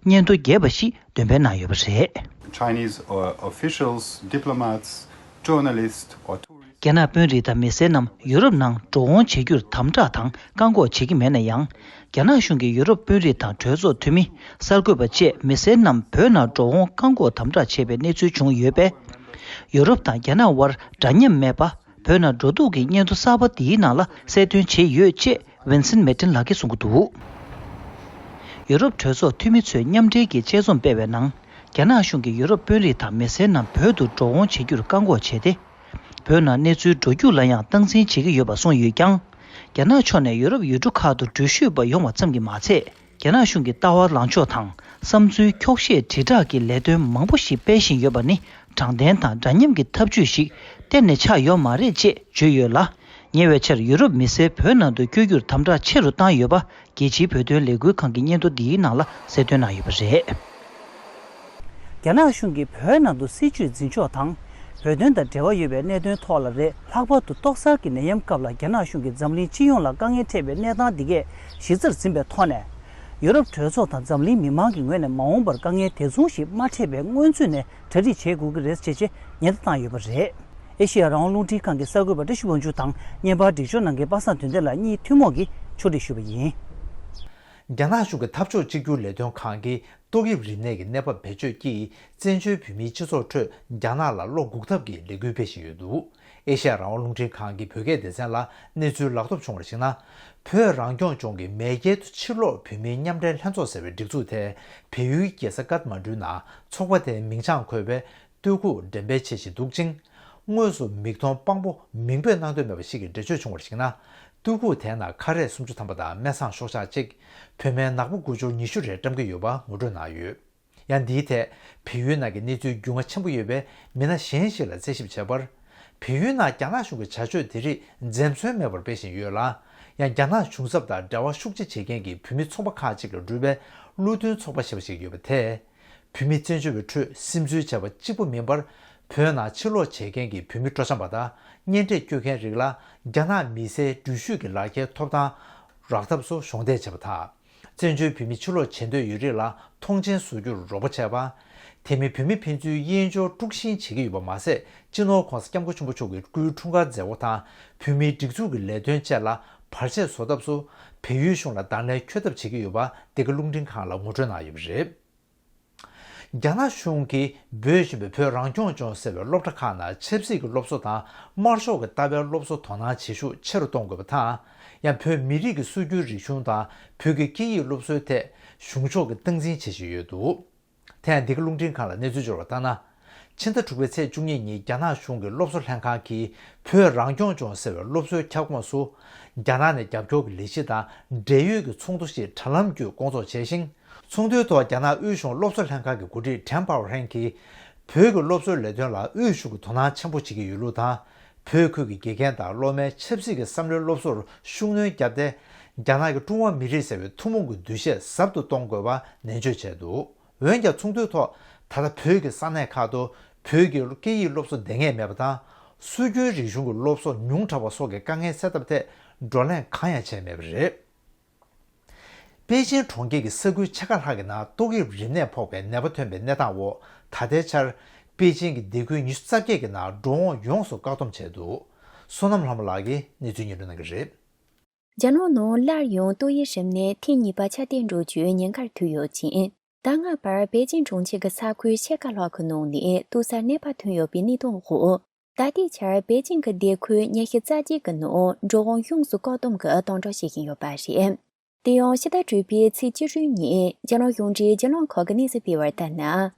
སྙན་ཐོ་རྒྱས་པ་ཞིག་འདོན་སྤེལ་གནང་ཡོད་པ་རེད། Chinese, uh, officials, diplomats, journalists or tourists. རྒྱ་ནག་དཔོན་རིགས་དང་མི་སེར་རྣམས་ཡུ་རོབ་ནང་འགྲོ་འོང་བྱེད་རྒྱུར་དམ་དྲག་དང་བཀག་འགོག་བྱེད་ཀྱི་མེད་ན་ཡང་། རྒྱ་ནག་གཞུང་གིས་ཡུ་རོབ་དཔོན་རིགས་དང་གྲོས་ཚོགས་འཐུས་མི། གསར་འགོད་པ་བཅས་མི་སེར་རྣམས་བོད་ནང་འགྲོ་འོང་བཀག་འགོག་དམ་དྲག་བྱས་པའི་གནས་ཚུལ་བྱུང་ཡོད་པས། ཡུ་རོབ་དང་རྒྱ་ནག་དབར་འདྲ་མཉམ་མེད་པ། བོད་ནང་འགྲོ་འདུག་གི་སྙན་ཐོ་གསར་པ་འདིའི་ནང་ལ་གསལ་སྟོན་བྱས་ཡོད་ཅེས་ཝིན་སེན་མེ་ཏིན་ལགས་ཀྱིས་གསུང་གི་འདུག། ཡུ་རོབ་གྲོས་ཚོགས་འཐུས་མི་ཚོས་མཉམ་འབྲེལ་གྱི་དཔྱད་རྩོམ་སྤེལ་བའི་ནང་། རྒྱ་ནག་གཞུང་གིས་ཡུ་རོབ་དཔོན་རིགས་དང་མི་སེར་རྣམས་བོད་དུ་འགྲོ་འོང་བྱེད་རྒྱུར་བཀག་འགོག་བྱས་ཏེ། བོད་ནང་གནས་ཚུལ་འགྲོ་རྒྱུགས་ལ་ཡང་སྟངས་འཛིན་བྱེད་ཀྱི་ཡོད་པ་གསུངས་ཡོད་ཀྱང་། རྒྱ་ནག་ཕྱོགས་ནས་ཡུ་རོབ་ཡུལ་གྲུ་ཁག་ཏུ་འགྲུལ་བཞུད་པ་ཡོང་བ་ཙམ་གྱིས་མ་ཚད། རྒྱ་ནག་གཞུང་གི་ལྟ་བ་ལངས་ཕྱོགས་དང་བསམ་ཚུལ་འཁྱོག་བཤད་དྲིལ་བསྒྲགས་ཀྱི་ལས་དོན་མང་པོ་ཞིག་སྤེལ་བཞིན་ཡོད་པ་ནི་དྲང་བདེན་དང་འདྲ་མཉམ་གྱི་ཐབས་ཇུས་ཤིག་གཏན་ནས་ཆགས་ཡོད་མ་རེད་ཅེས་བརྗོད་ཡོད་ལ། ཉེ་བའི་ཆར་ཡུ་རོབ་མི་སེར་བོད་ནང་དུ་བསྐྱོད་རྒྱུར་དམ་དྲག་ཆེ་རུ་བཏང་ཡོད་པ། རྒྱལ་སྤྱིའི་བོད་དོན་ལས་འགུལ་ཁང་གི་སྙན་ཐོ་འདིའི་ནང་ལ་གསལ་སྟོན་གནང་ཡོད་པ་རེད། རྒྱ་ནག་གཞུང་གིས་བོད་ནང་དུ་སྲིད་བྱུས་འཛིན་ཕྱོགས་དང་། བོད་དོན་དང་འབྲེལ་བ་ཡོད་པའི་གནད་དོན་ཐོག་ལ་རེད། ལྷག་པར་དུ་ཏོག་གསར་གྱི་ནད་ཡམས་སྐབས་ལ་རྒྱ་ནག་གཞུང་གིས་འཛམ་གླིང་སྤྱི་ཡོངས་ལ་དཀའ་ངལ་འཕྲད་པའི་གནས་སྟངས་འདི་གས་གཞི་རྩར་འཛིན་པའི་ཐོག་ནས། ཡུ་རོབ་གྲོས་ཚོགས་དང་འཛམ་གླིང་མི་མང་གི་ངོས་ནས་མ་འོངས་པར་དཀའ་ངལ་དེ་མཚུངས་ཤིག་མ་འཕྲད་པའི་སྔོན་ཚུད་ནས་གྲ་སྒྲིག་བྱེད་དགོས་ཀྱི་རེད་ཅེས་ཆེད་ཉེན་བརྡ་བཏང་ཡོད་པ་རེད། ཨེ་ཤེ་ཡ་རང་དབང་རླུང་འཕྲིན་ཁང་གི་གསར་འགོད་པ་བཀྲ་ཤིས་དབང་ཕྱུག་དང་བརྙན་པར་སྒྲིག་སྦྱོར་གནང་མཁན་པ་སངས་དོན་ལྡན་ལགས་གཉིས་ཐུན་མོང་གིས་ཕྱོགས་སྒྲིག་ཞུས་པ་ཡིན། རྒྱ་ནག་གཞུང་གི་འཐབ་ཕྱོགས་གཅིག་གྱུར་ལས་དོན་ཁང་གིས་ཏོག་དབྱིབས་རིམས་ནད་ཀྱི་གནས་བབ་བེད་སྤྱོད་ཀྱིས་བཙན་བྱོལ་བོད་མིའི་སྤྱི་ཚོགས་ཁྲོད་རྒྱ་ནག་ལ་བློ་འགུག་ཐབས་ཀྱི་ལས་འགུལ་སྤེལ་བཞིན་ཡོད་འདུག་ཨེ་ཤ་ཡ་རང་དབང་རླུང་འཕྲིན་ཁང་གིས་བོད་སྐད་སྡེ་ཚན་ལ་གནས་ཚུལ་ལག་ཐོབ་བྱུང་བར་གཞིགས་ན། བོད་རང་སྐྱོང་ལྗོངས་ཀྱི་མེས་རྒྱལ་དུ་ཕྱིར་ལོག་བོད་མིའི་མཉམ་འབྲེལ་ལྷན་ཚོགས་ཟེར་བའི་སྒྲིག་འཛུགས་དེ་བལ་ཡུལ་རྒྱལ་ས་ཀཏ་མན་གྲུའི་ནང་ཚོགས་པ་དེའི་མིང་བྱང་འཁོད་པའི་སྟོད་ཁུག་འགྲེམས་སྤེལ་བྱེད་བཞིན་འདུག་ཅིང་། དངོས་སུ་མིག་མཐོང་དཔང་པོ་མིང་འབོད་གནང་འདོད་མེད་པ་ཞིག་གིས་འགྲེལ་བརྗོད་བྱུང་བར་གཞིགས་ན། སྟོད་ཁུག་དེའི་ནང་ཁ་རས་སུམ་ཅུ་ཐམ་པ་དང་སྨན་བཟང་ཤོག་ཆག་གཅིག་བོད་སྨན་ནག་པོ་དགུ་འབྱོར་ཉི་ཤུ་རེ་བཀྲམ་གྱི་ཡོད་པ་ངོ་སྤྲོད་གནང་ཡོད། ཡང་འདིའི་ཐད་བལ་ཡུལ་ནང་གི་གནས་ཚུལ་རྒྱུས་མངའ་ཆེན་པོ་ཡོད་པའི་མི་སྣ་གཞན་ཞིག་ལ་རྩད་ཞིབ་བྱས་པར། བལ་ཡུལ་ནང་རྒྱ་ནག་གཞུང་གི་བྱ་སྤྱོད་དེ་རིགས་འཛེམ་ཟོན་མེད་པར་སྤེལ་བཞིན་ཡོད་ལ། ཡང་རྒྱ་ནག་གཞུང་ཚབ་དང་འབྲེལ་བ་ཤུགས་ཆེ་བྱེད་མཁན་གྱི་བོད་མི་ཚོགས་པ་ཁག་ཅིག་ལ་གྲུབ་པའི་བློ་མཐུན་ཚོགས་པ་ཞེས་པ་ཞིག་ཡོད་པ་དེས། བོད་མི་བཙན་བྱོལ་བའི་ཁྲོད་སིམ་འཛུལ་བྱས་པ་གཅིག་པུ་མིན་པར། བོད་ནང་ཕྱིར་ལོག་བྱེད་མཁན་གྱི་བོད་མི་སྤྲོ་འཆམ་པ་དང་གཉེན་འཕྲད་སྐྱོད་མཁན་རིགས་ལ་རྒྱ་ནག་མི་སེར་འགྲུལ་བཞུད་ཀྱི་ལག་ཁྱེར་ཐོབ་ཐང་རག་ཐབས་སུ་གཞོགས་འདེགས་བྱས་པ་དང་། བཙན་བྱོལ་བོད་མི་ཕྱིར་ལོག་བྱེད་འདོད་ཡོད་རིགས་ལ་མཐོང་མཆན་བཟོ་རྒྱུར་རོགས་པ་བྱས་པ། དེ་མིན་བོད་མི་ཕན་ཚུན་དབྱེན་སྦྱོར་དཀྲུག་ཤིང་བྱེད་ཀྱི་ཡོད་པ་མ་ཟད། སྤྱི་ནོར་༧གོང་ས་༧སྐྱབས་མགོན་ཆེན་པོ་མཆོག་གི་སྐུའི་འཁྲུངས་སྐར་མཛད་སྒོ་དང་བོད་མིའི་སྒྲིག་འཛུགས་ཀྱི་ལས་དོན་བཅས་ལ་བར་ཆད་བཟོ་ཐབས་སུ་བལ་ཡུལ་གཞུང་ལ་བརྡ་ལན་འཁྱོལ་ཐབས་བྱེད་ཀྱི་ཡོད་པ་འདི་ག་རླུང་འཕྲིན་ཁང་ལ་ངོ་སྤྲོད་གནང་ཡོད་པ་རེད། རྒྱ་ནག་གཞུང་གིས་འབོད་བཞིན་པའི་བོད་རང་སྐྱོང་ལྗོངས་ཟེར་བའི་སློབ་གྲྭ་ཁག་ནང་ཆབ་སྲིད་ཀྱི་སློབ་གསོ་དང་དམར་ཤོག་གི་ལྟ་བའི་སློབ་གསོ་དོ་སྣང་བྱེད་ཤུགས་ཆེ་རུ་གཏོང་དགོས་པ་དང་། ཡང་བོད་མི་རིགས་ཀྱི་སྲོལ་རྒྱུན་རིག་གཞུང་དང་བོད་ཀྱི་སྐད་ཡིག་སློབ་གསོའི་ཐད་གཞུང་ཕྱོགས་ཀྱིས་སྟངས་འཛིན་བྱེད་བཞིན་ཡོད་འདུག་དེ་ཡང་འདི་ག་རླུང་འཕྲིན་ཁང་ལ་གནས་ཚུལ་འབྱོར་བ་ལྟར་ན། ཕྱི་ཟླ་དྲུག་པའི་ཚེས་བཅུ་གཉིས་ཉིན་རྒྱ་ནག་གཞུང་གི་སློབ་གསོ་ལྷན་ཁང་གིས་བོད་རང་སྐྱོང་ལྗོངས་ཟེར་བའི་སློབ་གསོའི་ཁྱབ་ཁོངས་སུ། རྒྱ་ནག་ནས་རྒྱབ་སྐྱོར་གྱི་ལས་གཞི་དང་འབྲེལ་ཡོད་ཀྱི་ཚོགས་འདུ་ཞིག་དྲ་ལམ་བརྒྱུད་སྐོང་ཚོགས་བྱས་ཤིང་། ཚོགས་འདུའི་ཐོག་རྒྱ་ནག་དབུས་གཞུང་སློབ་གསོ་ལྷན་ཁང་གི་འགོ་ཁྲིད་ཀྲེན་པའོ་ཧྲེང་གིས། བོད་ཀྱི་སློབ་གསོའི་ལས་དོན་ལ་དབུས་གཞུང་གིས་དོ་སྣང་ཆེན་པོ་བྱེད་ཀྱི་ཡོད་ལུགས་དང་། བོད་ཁུལ་གྱི་དགེ་རྒན་དང་སློབ་མའི་ཆབ་སྲིད་ཀྱི་བསམ་བློའི་སློབ་གསོར་ཤུགས་སྣོན་བརྒྱབ་སྟེ། རྒྱ་ནག་གི་ཀྲུང་ཧྭ་མི་རིགས་ཟེར་བའི་ཐུན་མོང་གི་འདུ་ཤེས་ཟབ་ཏུ་གཏོང་དགོས་པ་ནན་བརྗོད་བྱས་འདུག་འོན་ཀྱང་ཚོགས་འདུའི་ཐོག་ད་ལྟ་བོད་ཀྱི་ས་གནས་ཁག་ཏུ་བོད་ཀྱི་སྐད་ཡིག་སློབ་གསོ་འདང་ངེས་མེད་པ་དང་། སྲོལ་རྒྱུན་རིག་གཞུང་གི་སློབ་གསོ་ཉུང་དྲགས་པ་སོགས་ཀྱི་དཀའ་ངལ་སེལ་ཐབས་ཐད་བགྲོ་གླེང་གང་ཡང་བྱས་མེད་པ་རེད། པེ་ཅིན་གྲོང་ཁྱེར་གྱི་ས་ཁུལ་ཆེ་ཁག་ལྷག་གི་ནང་ཏོག་དབྱིབས་རིམས་ནད་ཕོག་པའི་ནད་པ་ཐོན་པའི་གནས་སྟངས་འོག་ད་ལྟའི་ཆར་པེ་ཅིན་གྱི་སྡེ་ཁུལ་ཉི་ཤུ་རྩ་བརྒྱད་ཀྱི་ནང་འགྲོ་འོང་ཡོངས་སུ་བཀག་སྡོམ་བྱས་འདུག་བསོད་ནམས་ལྷ་མོ་ལགས་ཀྱིས་གནས་ཚུལ་སྙན་སྒྲོན་གནང་གི་རེད། རྒྱ་ནག་ནང་སླར་ཡང་ཏོག་དབྱིབས་རིམས་ནད་ཐེངས་གཉིས་པ་ཁྱབ་གདལ་འགྲོ་རྒྱུའི་ཉེན་ཁར་ཐུག་ཡོད་ཅིང་། ད་སྔ་བར་པེ་ཅིན་གྲོང་ཁྱེར་གྱི་ས་ཁུལ་ཕྱེད་ཀ་ལྷག་གི་ནང་ནས་ཏོག་གསར་ནད་པ་ཐོན་ཡོད་པའི་གནས་སྟངས་འོག་ད་ལྟའི་ཆར་པེ་ཅིན་གྱི་སྡེ་ཁུལ་ཉི་ཤུ་རྩ་གཅིག་གི་ནང་འགྲོ་འོང་ཡོངས་སུ་བཀག་སྡོམ་གྱིས་གཏོང་གྲབས་བྱེད་བཞིན་ཡོད་པ་རེད། དེ་ཡང་ཕྱི་ཟླ་དྲུག་པའི་ཚེས་བཅུ་དྲུག་ཉིན་རྒྱ་ནག་གཞུང་འབྲེལ་རྒྱལ་ཡོངས་ཁག་གི་གནས་ཚུལ་སྤེལ་བར་ལྟར་ན།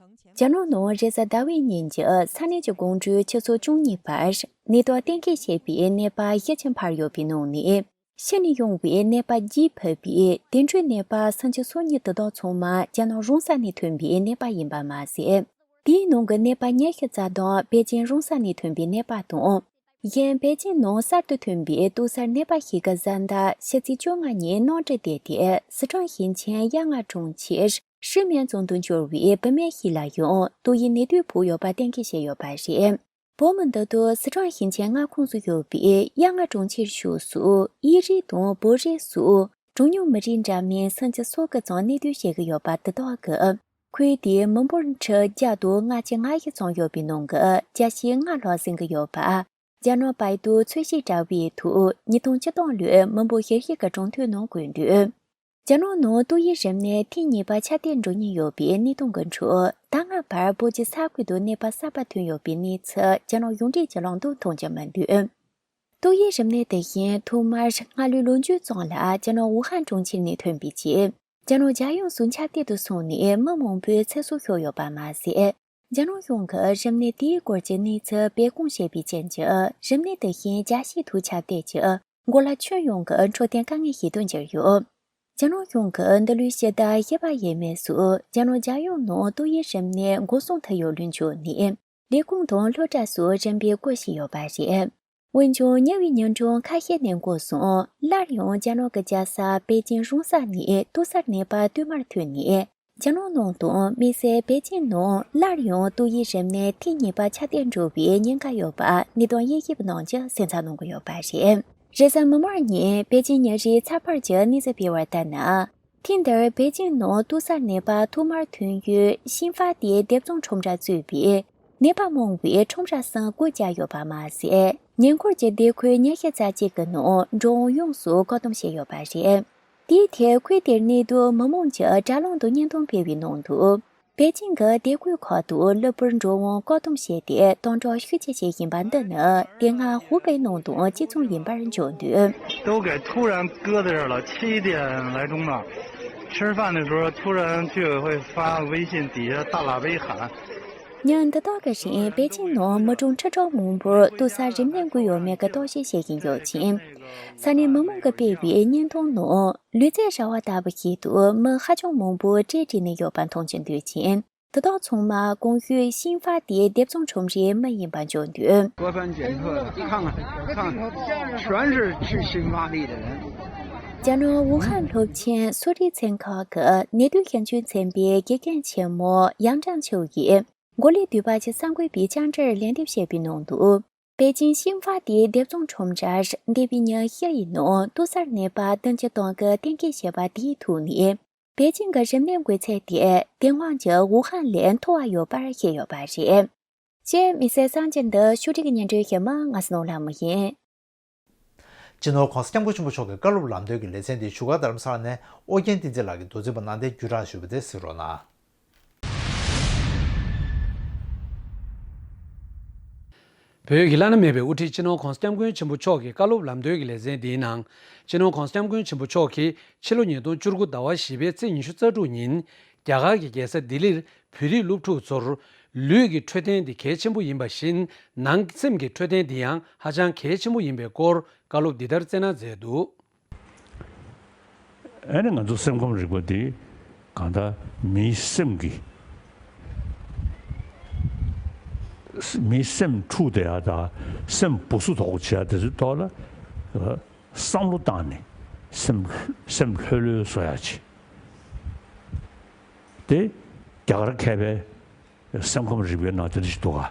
རྒྱ་ནག་ནང་རེས་གཟའ་ཟླ་བའི་ཉིན་གྱི་ས་གནས་ཀྱི་དགོང་དྲོའི་ཆུ་ཚོད་བཅུ་གཉིས་བར་ནད་དུག་གཏན་འཁེལ་བྱས་པའི་ནད་པ་བཞི་ཅན་འཕར་ཡོད་པའི་ནང་ནས། ཕྱི་ནས་ཡོང་བའི་ནད་པ་བརྒྱད་ཕུད་པའི་དེ་འཕྲོས་ནད་པ་སུམ་ཅུ་སོ་གཉིས་དེ་དག་ཚང་མ་རྒྱ་ནག་རོང་ས་ནས་ཐོན་པའི་ནད་པ་ཡིན་པ་མ་ཟད། དེའི་ནང་གི་ནད་པ་ཉི་ཤུ་རྩ་གདོང་པེ་ཅིན་རོང་ས་ནས་ཐོན་པའི་ནད་པ་དང་། གཞན་པེ་ཅིན་ནང་གསར་དུ་ཐོན་པའི་ཏོག་གསར་ནད་པ་ཞིག་གིས་གཟའ་ཟླ་ཕྱི་ཚེས་བཅོ་ལྔ་ཉིན་གནམ་གྲུ་བསྡད་དེ་སི་ཁྲོན་ཞིང་ཆེན་གཡག་རྔ་གྲོང་ཁྱེར་ཧྲི་མེན་རྫོང་དུ་འབྱོར་བའི་བུད་མེད་ཞིག་ལ་ཡང་ཏོག་དབྱིབས་ནད་དུག་ཕོག་ཡོད་པ་གཏན་འཁེལ་བྱས་ཡོད་པ་རེད། བུ་མོ་འདི་དག་སི་ཁྲོན་ཞིང་ཆེན་མངའ་ཁོངས་སུ་ཡོད་པའི་གཡག་རྔ་གྲོང་ཁྱེར་ཕྱོགས་སུ་གཡས་རུ་དང་བོད་རུ་སོགས་གྲངས་ཉུང་མི་རིགས་འདྲ་མིན་སུམ་ཅུ་སོ་དགུ་ཙམ་གནས་སྡོད་བྱེད་ཀྱི་ཡོད་པ་དེ་དག་གིས། ཁུལ་དེའི་མི་འབོར་ཁྲི་བརྒྱ་དང་ལྔ་བཅུ་ང་བཞི་ཙམ་ཡོད་པའི་ནང་གི་བརྒྱ་ཞེ་ལྔ་ལྷག་ཟིན་གྱི་ཡོད་པ། རྒྱ་ནག་པའེ་ཏུའུ་ཚོད་བཤེར་དྲ་བའི་ཐོག་ཉིས་སྟོང་བཅུ་དྲུག་ལོའི་མི་འབོར་ཞིབ་བཤེར་གྱི་གྲངས་ཐོའི་ནང་བཀོད་འདུག་རྒྱ་ནག་ནང་ཏོག་དབྱིབས་རིམས་ནད་ཐེངས་གཉིས་པ་ཁྱབ་གདལ་འགྲོ་ཉེན་ཡོད་པའི་གནས་སྟངས་ཀྱི་ཁྲོད། ད་སྔ་བར་བོད་ཀྱི་ས་ཁུལ་དུ་ནད་པ་གསར་པ་ཐོན་ཡོད་པའི་གནས་ཚུལ་རྒྱ་ནག་གཞུང་འབྲེལ་གྱི་ལམ་དུ་མཐོང་རྒྱུ་མི་འདུག་ཏོག་དབྱིབས་རིམས་ནད་དེ་བཞིན་ཐོག་མར་སྔ་ལོའི་ལོ་མཇུག་ཙམ་ལ་རྒྱ་ནག་ཝུ་ཧན་གྲོང་ཁྱེར་ནས་ཐོན་པའི་རྗེས། རྒྱ་ནག་རྒྱལ་ཡོངས་སུ་ཁྱབ་གདལ་དུ་སོང་ནས་མི་མང་པོའི་ཚེ་སྲོག་ཤོར་ཡོད་པ་མ་ཟད། རྒྱ་ནག་གཞུང་གིས་རིམས་ནད་དེའི་སྐོར་གྱི་གནས་ཚུལ་སྤེལ་གཏོང་བྱས་པའི་རྐྱེན་གྱིས། རིམས་ནད་དེ་བཞིན་རྒྱ་ཤེད་མཐོ་ཁྱབ་གདལ་གྱིས་གོ་ལ་ཁྱོན་ཡོངས་ཀྱི་འཕྲོད་བསྟེན་དཀའ་ངལ་ཞིག་ཏུ་གྱུར་ཡོད། རྒྱ་ནག་གཞུང་གིས་འདི་ལོའི་ཕྱི་ཟླ་བཞི་པ་ཡས་མས་སུ་རྒྱ་ནག་རྒྱལ་ཡོངས་ནང་ཏོག་དབྱིབས་རིམས་ནད་འགོག་སྲུང་ཐུབ་ཡོད་ལུགས་འཇོག་ནས། ལས་ཁུངས་དང་སློབ་གྲྭ་སོགས་རིམ་པས་སྒོ་ཕྱེ་ཡོད་པ་རེད། འོན་ཀྱང་ཉེ་བའི་ཉིན་གྲངས་ཁ་ཤས་ནས་འགོ་བཟུང་སླར་ཡང་རྒྱ་ནག་གི་རྒྱལ་ས་པེ་ཅིང་རོང་ས་ནས་ཏོག་གསར་ནད་པ་བསྟུད་མར་ཐོན་ནས། རྒྱ་ནག་ནང་དང་དམིགས་བསལ་པེ་ཅིང་ནང་སླར་ཡང་ཏོག་དབྱིབས་རིམས་ནད་ཐེངས་གཉིས་པ་ཁྱབ་གདལ་འགྲོ་བའི་ཉེན་ཁ་ཡོད་པ་གནད་དོན་དབྱེ་ཞིབ་གནང་རྒྱུ་སེམས་འཚབ་གནང་གི་ཡོད་པ་རེད། རེས་གཟའ་མིག་དམར་ཉིན་པེ་ཅིང་ཉིན་རེའི་ཚགས་པར་གྱིས་གནས་ཚུལ་སྤེལ་བར་ལྟར་ན། ཐེངས་འདིར་པེ་ཅིང་ནང་ཏོག་གསར་ནད་པ་ཐོག་མར་ཐོན་ཡུལ་ཤིན་ཧྥ་ཏེ་སྡེབ་ཚོང་ཁྲོམ་ར་གཙོས་པའི་ནད་པ་མང་བོས་ཁྲོམ་ར་སྲུང་སྐུལ་བྱས་ཡོད་པ་མ་ཟད། ཉེ་འཁོར་གྱི་སྡེ་ཁུལ་ཉི་ཤུ་རྩ་གཅིག་གི་ནང་འགྲོ་འོང་ཡོངས་སུ་བཀག་སྡོམ་བྱས་ཡོད་པ་རེད། དེའི་ཐད་ཁུལ་དེར་གནས་སྡོད་མི་མང་གྱིས་དྲ་ལམ་དུ་བརྙན་ཐུང་སྤེལ་བའི་ནང་དུ། པེ་ཅིང་གི་སྡེ་ཁུལ་ཁག་ཏུ་གློ་བུར་འགྲོ་འོང་བཀག་སྡོམ་བྱས་ཏེ་དམ་དྲག་ཤུགས་ཆེ་བྱས་ཡིན་པ་འདི་ནི་དེ་སྔ་ཧུའུ་པེ་ནང་དང་གཅིག་མཚུངས་ཡིན་པར་འཇོག་འདུག། 都给突然搁在这儿了，七点来钟了，吃饭的时候突然居委会发微信，底下大喇叭一喊， ཉིན་འདི་དག་གི་རིང་པེ་ཅིང་ནང་མི་གྲངས་ཁྲི་ཕྲག་མང་པོར་ཏོག་གསར་རིམས་ནད་འགོས་ཡོད་མེད་ཀྱི་བརྟག་ཞིབ་བྱེད་བཞིན་ཡོད་ཅིང་། ས་གནས་མི་མང་གིས་སྤེལ་བའི་བརྙན་ཐུང་ནང་ལུས་རྩལ་ར་བ་ལྟ་བུ་ཞིག་ཏུ་མི་ཧ་ཅང་མང་པོ་གྲལ་བསྒྲིགས་ནས་ཡོད་པ་མཐོང་རྒྱུ་འདུག་ཅིང་། དེ་དག་ཚང་མ་གོང་ཞུས་ཤིན་ཧྥ་ཏེ་སྡེབ་ཚོང་ཁྲོམ་རའི་མི་ཡིན་པ་འཇོག་འདུག། 核酸检测看看看看，全是去新发地的人。 རྒྱ་ནག་ཝུ་ཧན་སློབ་ཆེན་གསོ་རིག་ཚན་ཁག་གི་ནད་དོན་ཞིབ་འཇུག་ཚན་པའི་དགེ་རྒན་ཆེན་མོ་ཡང་ཀྲང་ཆུའུ་ཡིས་འགོ་ལས་བསྡུས་པ་ཞིག་གསར་འགོད་པའི་བཅར་འདྲིར་ལན་འདེབས་བྱས་པའི་ནང་དུ། པེ་ཅིང་ཤིན་ཧྥ་ཏེ་སྡེབ་ཚོང་ཁྲོམ་རར་འདས་པའི་ཉིན་བཞི་ཡི་ནང་ཏོག་གསར་ནད་པ་བདུན་ཅུ་དོན་དགུ་གཏན་འཁེལ་བྱས་པ་དེའི་ཐོག་ནས། པེ་ཅིང་གི་རིམས་ནད་འགོས་ཚད་དེ་དེ་སྔོན་གྱི་ཝུ་ཧན་ལས་མཐོ་བ་ཡོད་པར་བཤད་ཡོད་པ་རེད། ཅེས་དམིགས་བསལ་གསར་འགྱུར་འདི་ཕྱོགས་སྒྲིག་གི་སྙན་སྒྲོན་ཞུ་མི་ང་སྣང་ལྷ་མོ་ཡིན། སྤྱི་ནོར་༸གོང་ས་༸སྐྱབས་མགོན་ཆེན་པོ་མཆོག་གི་བཀའ་སློབ་ལམ་སྟོན་གྱི་ལེ་ཚན་འདི་བཞུགས་སྒར་རྡ་རམ་ས་ལ་ནས་ཨོ་རྒྱན་བསྟན་འཛིན་ལགས་ཀྱིས་མདོ་འཛིན་པ་ནང་བསྟན་བརྒྱུད་བསྒྲགས་ཞུས་པ་དེ་གཟིགས་རོགས་གནང་། བོད་ཀྱི་བླ་ན་མེད་པའི་དབུ་ཁྲིད་སྤྱི་ནོར་༸གོང་ས་༸སྐྱབས་མགོན་ཆེན་པོ་མཆོག་གི་བཀའ་སློབ་ལམ་སྟོན་གྱི་ལེ་ཚན་འདིའི་ནང་། སྤྱི་ནོར་༸གོང་ས་༸སྐྱབས་མགོན་ཆེན་པོ་མཆོག་གིས་ཕྱི་ལོ་ཉིས་སྟོང་བཅུ་དགུ་ཟླ་བ་བཞི་པའི་ཚེས་ཉི་ཤུ་རྩ་དྲུག་ཉིན། རྒྱ་གར་གྱི་རྒྱལ་ས་ལྡི་ལིར་བོད་རིགས་སློབ་ཕྲུག་ཚོར། ལུས་ཀྱི་འཕྲོད་བསྟེན་འདི་གལ་ཆེན་པོ་ཡིན་པ་བཞིན། ནང་སེམས་ཀྱི་འཕྲོད་བསྟེན་འདི་ཡང་ཧ་ཅང་གལ་ཆེན་པོ་ཡིན་པའི་སྐོར་བཀའ་སློབ་འདི་ལྟར་སྩལ་གནང་མཛད་འདུག། ཨ་ནི་ང་ཚོ་སེམས་ཁམས་རིག་པ་འདི་གང་ལྟར་མིའི་སེམས་ཀྱི་མིའི་སེམས་འཁྲུག་བསྡད་ཡ་དང་སེམས་སྦུ་སུ་དོག་པོ་བྱེད་ཡ་དེ་ཚོའི་ཐོག་ལ་བསམ་བློ་བཏང་ནས་སེམས་སེམས་ལྷོད་ལྷོད་བཟོ་ཡ་བྱེད། དེ་རྒྱ་གར་མཁས་པའི་སེམས་ཁམས་རིག་པའི་ནང་དེ་འདྲ་ཞིག་འདུག་ག།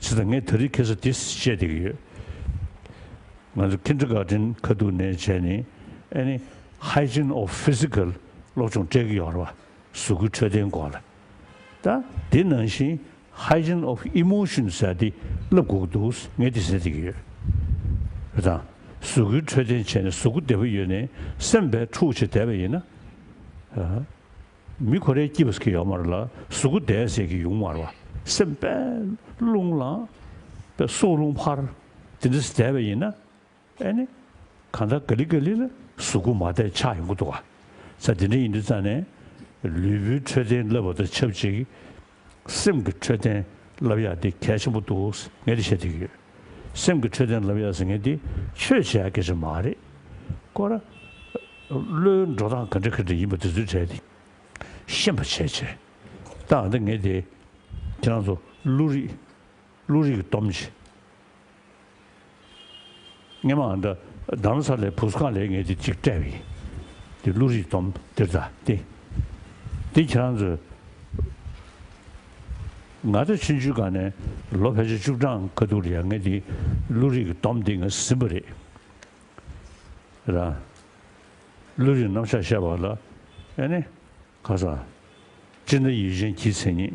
བྱས་ཙང་ངས་ད་རེས་ཁ་སང་འདི་བཤད་བསྡད་ཀྱི་ཡོད། ང་ཚོ་ཁིན་ཌར་གྷར་ཌེན་ཁ་ཐུག་ནས་བྱས་ནས་ཨ་ནི་Hygiene of Physical སློབ་སྦྱོང་སྤྲད་ཀྱི་ཡོད་རེད་བ། གཟུགས་པོའི་འཕྲོད་བསྟེན་སྐོར་ལ། ད་དེ་ནང་བཞིན་Hygiene of Emotion ཟེར་དེ་བསླབ་དགོས་ཀྱི་འདུག་ངས་དེ་ཟེར་བསྡད་ཀྱི་ཡོད། རེད་དང་། གཟུགས་པོའི་འཕྲོད་བསྟེན་བྱས་ནས་གཟུགས་པོ་བདེ་པོ་ཡོད་ནས་སེམས་པའི་འཁྲུག་བྱས་བསྡད་པ་ཡིན་ན། ཨ། མི་ཁོ་རའི་སྐྱིད་པ་ཟེར་གྱི་ཡོད་མ་རེད་ལ། གཟུགས་པོ་བདེ་ཟེར་གྱི་ཡོང་མ་རེད་བ། སེམས་དཔེ་རླུང་ལངས། དཔེ་སྲོག་རླུང་འཕར། དེ་འདྲ་ཟེར་བསྡད་པ་ཡིན་ན། ཨེ་ནི། གང་ལྟར་ག་ལེ་ག་ལེ་ལ་གཟུགས་པོ་མ་བདེ་ཆགས་ཡོང་གི་འདུག་ག། ས་དེ་འདྲ་ཡིན་དུས་ཙང་ནས། ལུས་པོའི་འཕྲོད་བསྟེན་བསླབ་པ་དང་ཆབས་ཅིག་སེམས་ཀྱི་འཕྲོད་བསྟེན་བསླབ་ཡག་དེ་གལ་ཆེན་པོ་འདུག་ངས་དེ་བཤད་བསྡད་ཀྱི་ཡོད། སེམས་ཀྱི་འཕྲོད་བསྟེན་བསླབ་ཡག་ཟེར་མཁན་དེ་ཆོས་བྱེད་ཡག་སྐད་ཆ་མ་རེད། ཁོ་ར། བློའི་འགྲོ་སྟངས་ག་འདྲ་ག་འདྲ་ཡིན་པ་དེ་ཚོའི་གྲས་དེ། ཤེས་པ་བྱས་བྱས། ད་ཨ་ད་ངས་དེ། ཁྱེད་རང་ཚོ་བློ་རིག་བློ་རིག་གི་སྡོམ་བྱེད། སྔོན་མ་ཨ་ད་རྡ་རམ་ས་ལའི་བུ་གསོ་ཁང་ལ་ངས་དེ་གཅིག་སྤྲད་པ་ཡིན། དེ་བློ་རིག་སྡོམ་དེར་ད་དེ། དེ་ཁྱེད་རང་ཚོས། ང་ཚོ་ཆུང་ཆུང་སྒང་ནས་ལོ་ཕལ་ཆེར་བཅུ་གྲངས་ཁ་ཐུག་ལ་ཡང་ངས་དེ་བློ་རིག་གི་སྡོམ་དེ་ངས་ཟིན་པ་རེད། ར། བློ་རིག་རྣམ་གཞག་བཤད་པ་ལ། ཨེ་ནི། ཁ་སང་། ཅི་འདྲ་ཡིད་བཞིན་གྱི་མཚན་ཉིད།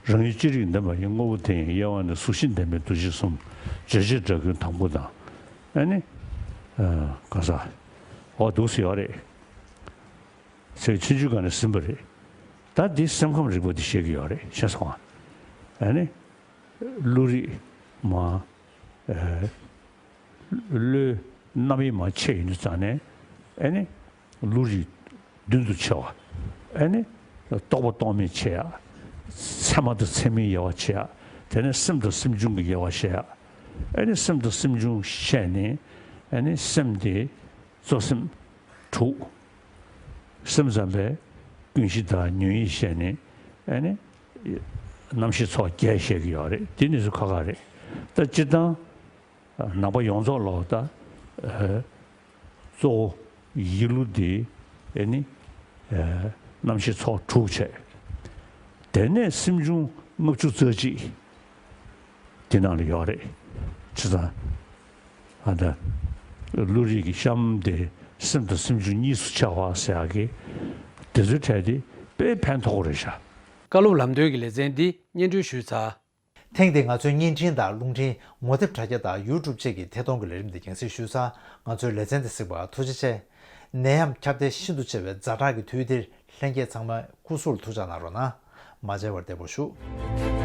རང་ཡུལ་ཅི་རིགས་འདི་མ་ཡིན། དངོས་པོ་དེ་ཡང་དབྱེ་བ་ནི། གཟུགས་ཤིང་ལྡན་པའི་འདུ་བྱེད་གསུམ། རྗོད་བྱེད་སྒྲ་ཀུན་དང་པོ་དང་། ཨེ་ནི། ཁ་སང་། འོ་འདུག་སེ་ཡོད་རེད། ཚེ་ཆུང་ཆུང་སྒང་ནས་ཟིན་པ་རེད། ད་འདི་སེམས་ཁམས་རིག་པ་འདི་བཤད་ཀྱི་ཡོད་རེད་ཤེས་སོང་ཨ། ཨེ་ནི། བློ་རིག་མ། བློའི་རྣམ་དབྱེ་མ་ཕྱེ་ཡིན་དུས་ཙང་ནས། ཨེ་ནི། བློ་རིག་མདུན་དུ་ཕྱེ་བ། ཨེ་ནི། རྟོག་པ་རྟོག་མེད་ཕྱེ་ཡ། ཚད་མ་དང་ཚད་མིན་དབྱེ་བ་ཕྱེ་ཡ། དེ་ནས་སེམས་དང་སེམས་བྱུང་གི་དབྱེ་བ་ཕྱེ་ཡ། ཨེ་ནི་སེམས་དང་སེམས་བྱུང་ཕྱེ་ནས། ཨེ་ནི་སེམས་དེ་གཙོ་སེམས་དྲུག་སེམས་ཙམ་པས་ཀུན་གཞི་དང་ཉོན་ཡིད་ཕྱེ་ནས། ཨེ་ནི། རྣམ་ཤེས་ཚོགས་བརྒྱད་བཤད་ཀྱི་ཡོད་རེད། དེ་ནི་ཚོ་ཁ་ཁ་རེད། ད་སྤྱིར་བཏང་། ནང་པ་ཡོངས་རྫོགས་ལོ་ད་གཙོ་བོ་ཡིད་བློ་འདི་ཨེ་ནི་རྣམ་ཤེས་ཚོགས་དྲུག་བྱས། དེ་ནས་སེམས་བྱུང་ལྔ་བཅུ་རྩ་གཅིག་དེ་ནང་ལ་ཡོད་རེད། བྱས་ཙང་ཨ་ད་བློ་རིག་གི་གཤམ་དེ་སེམས་དང་སེམས་བྱུང་གཉིས་སུ་ཕྱེ་བ་ཟེར་ཡག་གི་དེ་ཚོའི་གྲས་དེ་དཔེ་ཕན་ཐོགས་རེད་ཤག་བཀའ་སློབ་ལམ་སྟོན་གྱི་ལེ་ཚན་འདི་སྙན་སྒྲོན་ཞུས་ཚར། ཐེངས་འདིའི་ང་ཚོའི་བརྙན་འཕྲིན་དང་རླུང་འཕྲིན་ངོ་དེབ་དྲ་རྒྱ་དང་ཡུ་ཊུབ་བཅས་ཀྱི་ཐད་གཏོང་གི་ལས་རིམ་འདི་རྒྱང་སྲིང་ཞུས་ཚར། ང་ཚོའི་ལེ་ཚན་འདི་གཟིགས་པར་ཐུགས་རྗེ་ཆེ། ནད་ཡམས་ཁྱབ་གདལ་ཤིན་ཏུ་ཆེ་བའི་ཛ་དྲག་གི་དུས་འདིར་ལྷན་རྒྱས་ཚང་མ་སྐུ་གཟུགས་ལ་ཐུགས་ཅག་གནང་རོགས་གནང་། མ་མཇལ་བར་བདེ་པོ་བཞུགས།